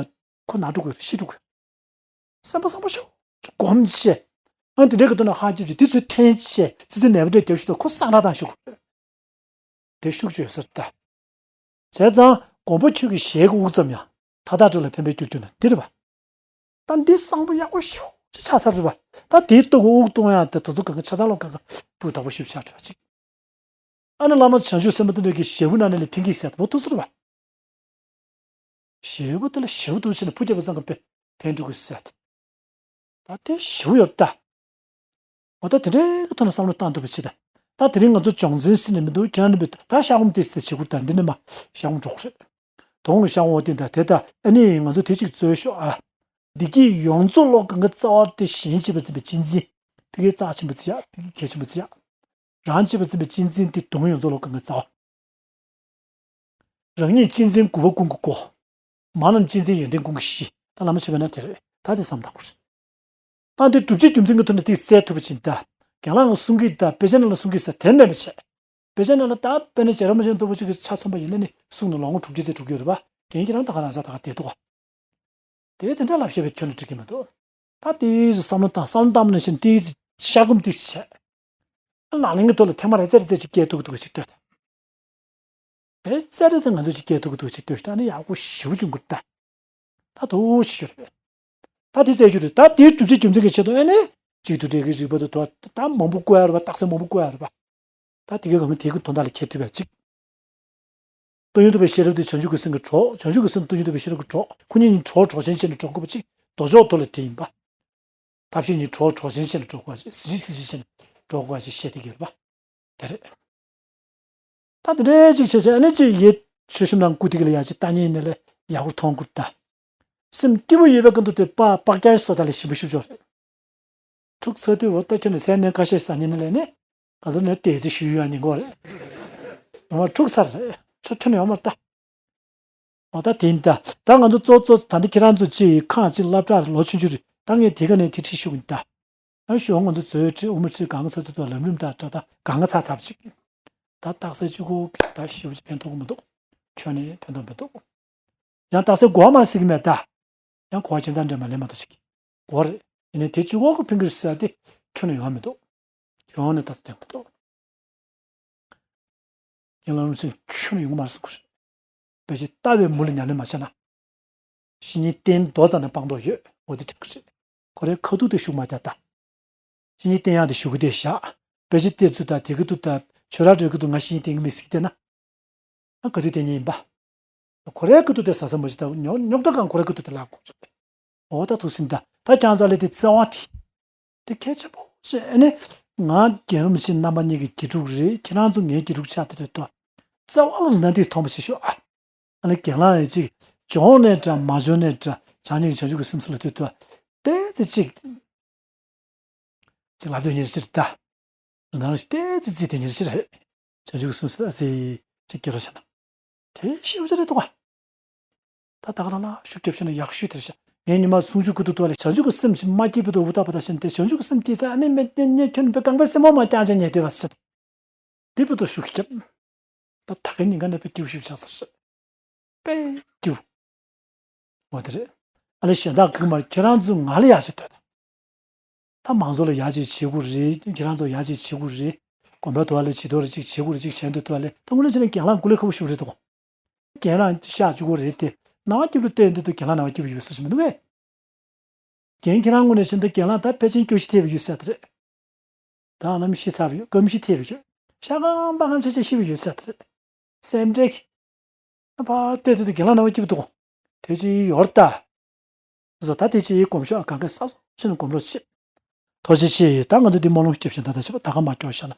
ཁོ་ན་འགྲོ་དགོས་ཤི་འགྲོ་དགོས། སེམས་པ་བཟང་པོ་ཤོག་སྒོམ་བྱས། ཨ་དེ་འདྲའི་གི་ཐོག་ནས་ཧ་ཀྱིབ་ཀྱིས་དེ་ཚོའི་འཐེན་བྱས་ཙི་ཙི་ནད་པ་འདྲ་རྒྱབ་ཤུགས་དང་ཁོ་སང་ར་དང་ཤུགས། དེ་ཤུགས་ཆེ་ཡོད་ས་རེད་ད། བྱས་ཙང་མགོན་པོ་ཁྱོད་ཀྱི་ཞལ་གྱི་དབུགས་ཙམ་ཡང་མཐའ་དག་དགྲ་ལ་ཕན་པའི་རྒྱུར་གྱུར་ན་དེ་རེད་པ། ད་འདི་བཟང་པོ་ཡག་པོ་ཤོག་ཅིག་ཆགས་ས་རེད་པ། ད་དེའི་སྟོབས་ཀྱི་དབུགས་གཏོང་ཡང་དེ་དེ་ཚོ་གང་ག་ཆ་ཚང་ལོ་གང་ག་སྤུས་དག་པོ་ཞིག་ཆགས་འགྲོ་ཅིག་ཨ་ནི་བླ་མ་བྱང་ཆུབ་སེམས་དཔའ་དེ་འདྲ་གི་ཞལ་དབུགས་ནང་ནས་ལ་ཕན་གྱི་ཟེར་ད་བོ་ཐུག་ས་རེད་པ། ཞེ་པོ་དེ་ལ་ཞེ་པོ་འདུག་བྱས་ནས་ཕུ་རྒྱབ་པ་ཙམ་གྱིས་ཕན་འགྲོ་གི་ཟེར། ད་དེ་ཞེ་པོ་ཡོད་ད། འོ་ད་དེ་འདྲའི་གི་ཐོག་ནས་བསམ་བློ་བཏང་ཐུབ་པ་བྱེད་ད། ད་དེ་རིང་ང་ཚོ་སྦྱོང་ཚན་ཟེར་ནས་མི་འདུག་ཁྱེད་རང་ནི་མི་ད་ཤ་སྒོམ་དེ་ཟེར་བྱེད་དགོས་ད། འདི་ནས་མ་ཤ་སྒོམ་འགྲོ་གི་རེད། དོ་དགོང་ཤ་སྒོམ་འོ་དེ་ད་དེ་ད་ཨ་ནི་ང་ཚོ་དེ་གཅིག་རྩོལ་ཤོག་ཨ། བདེ་སྐྱིད་ཡོངས་རྫོགས་བློ་གང་ག་རྩ་བ་དེ་གཞན་གཅེས་པར་འཛིན་པའི་གཅེས་འཛིན། ཕ་གིའི་རྩ་ཆེན་པོ་བརྩི་ཡག་ཕ་གི་གལ་ཆེན་པོ་བརྩི་ཡག་རང་གཅེས་པར་འཛིན་པའི་གཅེས་འཛིན་དེ་དོན་ཡོངས་རྫོགས་བློ་གང་ག་རྩ་བ། རང་ཉིད་གཅེས་འཛིན་དགུ་པ་ཀུན་གྱི་སྒོ། མ་རྣམས་གཅེས་འཛིན་ཡོན་ཏན་ཀུན་གྱི་གཞི། ད་བླ་མ་མཆོད་པའི་ནང་དེ་རེད། ད་དེ་བསམ་བཏང་དགོས་རེད། ད་འདི་སྒྲུབ་བྱེད་རྒྱུ་མཚན་གྱི་ཐོག་ནས་དེ་གསལ་ཐུབ་པ་ཅིག་ད། རྒན་ལགས་ཀྱིས་གསུང་གི་ད་དཔེ་ཆ་ནང་ལ་གསུང་གི་ཟེར་དེ་མེད་པ་བྱས། དཔེ་ཆ་ནང་ལ་ད་དཔེར་ན་རྗེ་རིན་པོ་ཆེ་མདོ་སྡེ་པོ་ཅིག་གིས་ཆ་མཚོན་པ་ཡིན་ན་ནི་གསུང་ནས་ལོ་ངོ་དྲུག་ཅུ་ཙམ་འགྲོ་གི་ཡོད་རེད་པ། རྒན་ཁྱེད་རང་ད་ག་རང་ས་ད་ག་བསྡད་འདུག་ག་དེ་དེ་འདྲ་ལབ་བཤད་པའི་ཁྱོན་ནས་འགྲིག་གི་མི་འདུག་ད་དེ་བསམ་བློ་བཏང་བསམ་བློ་བཏང་ནས་བཞིན་དེ་ཤ་སྒོམ་དེ་བྱས། ལག་ལེན་གྱི་ཐོག་ལ་ཐེངས་མ་རེ་ཙེ་རེ་ཙེ་ཅིག་སྐྱེལ་ཐུབ་ཀྱི་འདུག་ཅིག་ལྟོས་དང་། རེ་ཙེ་རེ་ཙེ་ང་ཚོ་ཅིག་སྐྱེལ་ཐུབ་ཀྱི་འདུག་ཅིག་ལྟོས་ཤིག་ད་ནི་ཡག་པོ་ཞེ་པོ་ཅིག་འགུར་ད། ད་དོ་ཞིག་ཞུ་རེད། ད་དེ་རྩོལ་རྒྱུ་རེད། ད་དེའི་སྒྲུབ་བྱེད་རྒྱུ་མཚན་གྱི་ཆེད་དུ་ཨེ་ནས་གཅིག་ཏུ་འབྲེལ་གྱི་རིགས་པ་དུ་དོ་ད་མང་པོ་བཀོད་ཡ་རེད་པ། རྟགས་གསལ་མང་པོ་བཀོད་ཡ་རེད་པ། ད་དེ་གའི་གོ་མི་དེ་གི་དོན་དག་ལ་འཁྱེར་ཐུབ་པ་ཅིག་སྟོང་ཉིད་རྟོགས་པའི་ཤེས་རབ་དེ་བྱང་ཆུབ་ཀྱི་སེམས་ཀྱི་གྲོགས། བྱང་ཆུབ་ཀྱི་སེམས་སྟོང་ཉིད་རྟོགས་པའི་ཤེས་རབ་ཀྱི་གྲོགས། ཁོ་གཉིས་གཉིས་གྲོགས་གྲོགས་ཆེན་བྱས་ནས་འགྲོ་དགོས་པ་ཅིག་ལྡོག་ཕྱོགས་དོ་ལ་དེ་ཡིན་པ། ཐབས་ཤེས་གཉིས་གྲོགས་གྲོགས་ཆེན་བྱས་ནས་འགྲོ་དགོས་པ་ཅིག་གཟི་བརྗིད་གཟི་བརྗིད་བྱས་ནས་འགྲོ་དགོས་པ་ཅིག་བཤད་དེ་ཡོད་པ། དེ་རེད། ད་དེ་འདྲའི་ཅིག་བྱས་བྱས་ཨ་ནི་ཅིག་ཡེ་ཆོས་ཞིམ་ལའང་སྐུ་དེ་ག་ལ་ཡ་ཅིག་ལྟ་ཉན་ནས་ལས་ཡག་པོ་མཐོང་དགོས་ད། སེམས་སྐྱིད་པོ་ཡོད་པའི་ཀུན་ཏུ་དེ་པ་པག་རྒྱའི་སོ་ད་ལས་ཞིམ་པོ་ཞིམ་པོ་རེད། ཕྲུག་ཚ་དུས་འོ་ད་ཁྱོད་ནི་ཟས་ནས་ཁ་ཤས་ཟ་ཉན་ནས་ལས་ནི་ག་ཚོད་ནས་བལྟས་ཚེ་ཞུ་ཡོད་ཉིན་གོ་རེད། ཡོང་བ་ཕྲུག་ཚར་རེད། ཆོ་ཁྱོད་ནི་ཡོང་མར་ལྟ། འོ་ད་དེ་ཡིན་ད། ད་ང་ཚོ་གཙོ་གཙོ་ད་འདི་ཁྱེད་རང་ཚོ་ཅིག་ཁག་ཅིག་སློབ་གྲྭར་ལོ་ཆུང་ཆུང་རེད། ད་ངས་དེ་ག་ནས་དེ་ཁྲིད་ཞུ་གི་ཡིན་ད། ཨ་ཞོག་ང་ཚོ་ཚོའི་ཁྲིད་དབུ་མ་ཁྲིད་གང་ག་ཚར་ཚར་དུ་ལམ་རིམ་དང་འདྲ་ད་གང་ག་ཚར་ཚར་བ་ཅིག་ད་རྟགས་གསལ་གཅིག་གོ་ད་ཞེ་པོ་ཅིག་ཕན་ཐོགས་གི་མི་འདུག་ཁྱོན་ནས་ཕན་ཐོགས་མི་འདུག་ཡང་རྟགས་གསལ་གོ་མ་སྲིད་གི་མེད་ད། ཡང་གོ་བ་ཁྱད་མཚར་འདྲ་མ་ལེན་མ་གཏོགས་ཅིག་གོ་རེད། ཡིན་ནའི་དེ་གཅིག་གོ་གི་ཕན་གི་རེད་ཟེར་ཏེ་ཁྱོན་ནས་ཡོང་མི་འདུག་ཁྱོན་ནས་ད་ལྟ་ཐེངས་མ་གཏོགས། རྒན་ལགས་རིན་པོ་ཆེ་ཁྱོན་ནས་ཡོང་གི་མ་རེད་གསུང་གི་རེད། དཔེ་ཆ་ལྟ་བའི་མུ་ལ་ཉམས་ལེན་མ་བྱས་ན། བཤེས་གཉེན་བསྟེན་མདོ་ཙམ་ནས་སྤང་མདོ་ཡོད་འོ་དེ་དྲན་གི་རེད། ཁོ་རའི་ཁ་ཐུག་དེ་ཞུགས་མ་རྒྱག་ད། བཤེས་གཉེན་བསྟེན་ཡག་དེ་ཞུ་གི་དེ་བཞག་དཔེ་ཆ་བལྟས་ཚུལ་དང་དེ་གི་ཐུག་དང་ཆོས་ར་འགྲོ་གི་འདུག་ང་བཤེས་གཉེན་བསྟེན་གི་མེད་ཟེར་གི་བསྡད་ན། ང་ག་དུས་བསྟེན་ཉན་ཡིན་པ། ཁོ་རའི་ཁ་ཐུག་དེ་ཟ་ས་མ་བྱེད་ད་རྙོག་རྙོག་དྲ་གང་ཁོ་རའི་ཁ་ཐུག་དེ་ལ་གོ་རེད། འོ་ད་ཐུགས་ཟིན་ད་ད་ཀྱང་ཙ་ལེ་དེ་བརྩེ་བ་དེ། དེ་གལ་ཆེན་པོ་ཞེས་ཨ་ནི། ང་རྒན་རིན་པོ་ཆེ་རྣམ་པ་གཉིས་ཀྱི་དགེ་ཕྲུག་རེད། ཁྱེད་རང་ཚོ་ངའི་དགེ་ཕྲུག་ཆགས་དེ་དོད་དོ། བརྩེ་བ་ལ་ལ་འདི་མཐོང་བ་བྱེད་ཤོག་ཨ། ཨ་ནི་རྒན་ལགས་ཡི་ཅིག་བྱུང་ནས་འདྲ་མ་བྱུང་ནས་འདྲ་བྱང་ཉིད་བྱང་ཆུབ་ཀྱི་སེམས་སུ་ལ་དོད་དོ། ཏོག་ཙམ་ཅིག་ཅིག་ལབ་དོན་ཉེར་ཕྱིར་ད། ལ་ནང་ཏོག་ཙི་ཙི་དེ་ཉེར་ཕྱིར་རེད། བྱང་ཆུབ་ཀྱི་སེམས་སུ་ཨ་ཙི་ཅིག་སྐྱེ་རོགས་བྱས་ན། དེ་ཤེས་བྱ་རེད་འདུག་ག་ད་ད་ག་རང་ལ་ཤུགས་རྒྱབ་བྱས་ན་ཡག་ཤོས་དེ་རེད་ཤག་ངས་ཉི་མ་གསུང་ཆོས་ཀུ་ཏུ་ཏུ་ལ་བྱང་ཆུབ་ཀྱི་སེམས་ཤིག་མ་སྐྱེས་པ་དུ་འུ་ཐག་པ་ད་བཞིན་ཏེ་བྱང་ཆུབ་ཀྱི་སེམས་སྐྱེས་ཚེ་ཨ་ནི་མེད་ནས་ཉེ་ཁྱོད་པའི་རྐང་པའི་སེན་མོ་མ་བརྐྱངས་བྱས་ཉལ་སྡོད་པ་ཟེར། དེ་བུ་དུ་ཤུགས་རྒྱབ། ད་ད་ག་ཉིན་ག་ནས་པའི་སྐྱིད་པོ་ཞིག་ཆགས་ཟེར་ཤག་པའི་སྐྱིད་པོ། འོ་དེ་རེད། ཨ་ལེ་གཞན་དག་གིས་མར་ཁྱེད་རང་ཚོ་ང་ལ་ཡག་ཅིག་ལྟོས་དང་། ད་མང་ཚོགས་ལ་ཡག་ཅིག་བྱེད་དགོས་རེད། ཁྱེད་རང་ཚོ་ཡག་ཅིག་བྱེད་དགོས་རེད། དགོན་པའི་ཐོག་ལ་བྱེད་དོ་རེད་ཅིག་བྱེད་དགོས་རེད་ཅིག་བྱས་འདུག་ཐོག་ལ་ད་དངོས་གནས་བྱས་ན་རྒན་ལགས་མགོ་ལས་ཁ་བོ་ཞུ་རེད་འདུག་རྒན་ལགས་ཤག་བཅུག་དགོས་རེད་དེ། ནང་པ་སྐྱིད་པོ་བལྟས་འདུག་ད་རྒན་ལགས་ནང་པ་སྐྱིད་པོ་ཡོད་པའི་བཟོ་ཞིག་མི་འདུག་གས། རྒན་ཁྱེད་རང་ངོས་ནས་བྱས་ན་ད་རྒན་ལགས་ད་ཕལ་ཆེར་སྐྱོ་ཤས་ཐེབས་པ་ཡོད་ས་དེ་རེད། ད་ལམ་ཤི་ཚར་བ་ཡོད་སྐམ་ཤས་ཐེབས་པ་ཡོད་ཤ་སྐམ་པ་སྐམ་ཆ་ཆ་ཤི་བ་ཡོད་ས་དེ་རེད། སེམས་ཁྲལ་གྱིས། ཨ་ཕ་ལྟས་དུས་དུས་རྒན་ལགས་ནང་པ་སྐྱིད་པོ་འདུག་དེ་ཅི་ཡོད་ད། བཟོ་ད་དེ་ཅི་ཡི་གོམས་ཤོག་ཨ་གང་ག་ས་སོ་ཕྱིན་ན་གོམས་རོགས་བྱེད། ཐུགས་རྗེ་ཆེ། ད་ང་ཚོ་འདི་སྨོན་ལམ་སྐྱབས་ཤིང་ད་ད་བྱེད་པ་ད་ག་མ་སྐྱོ་ཤ་ན།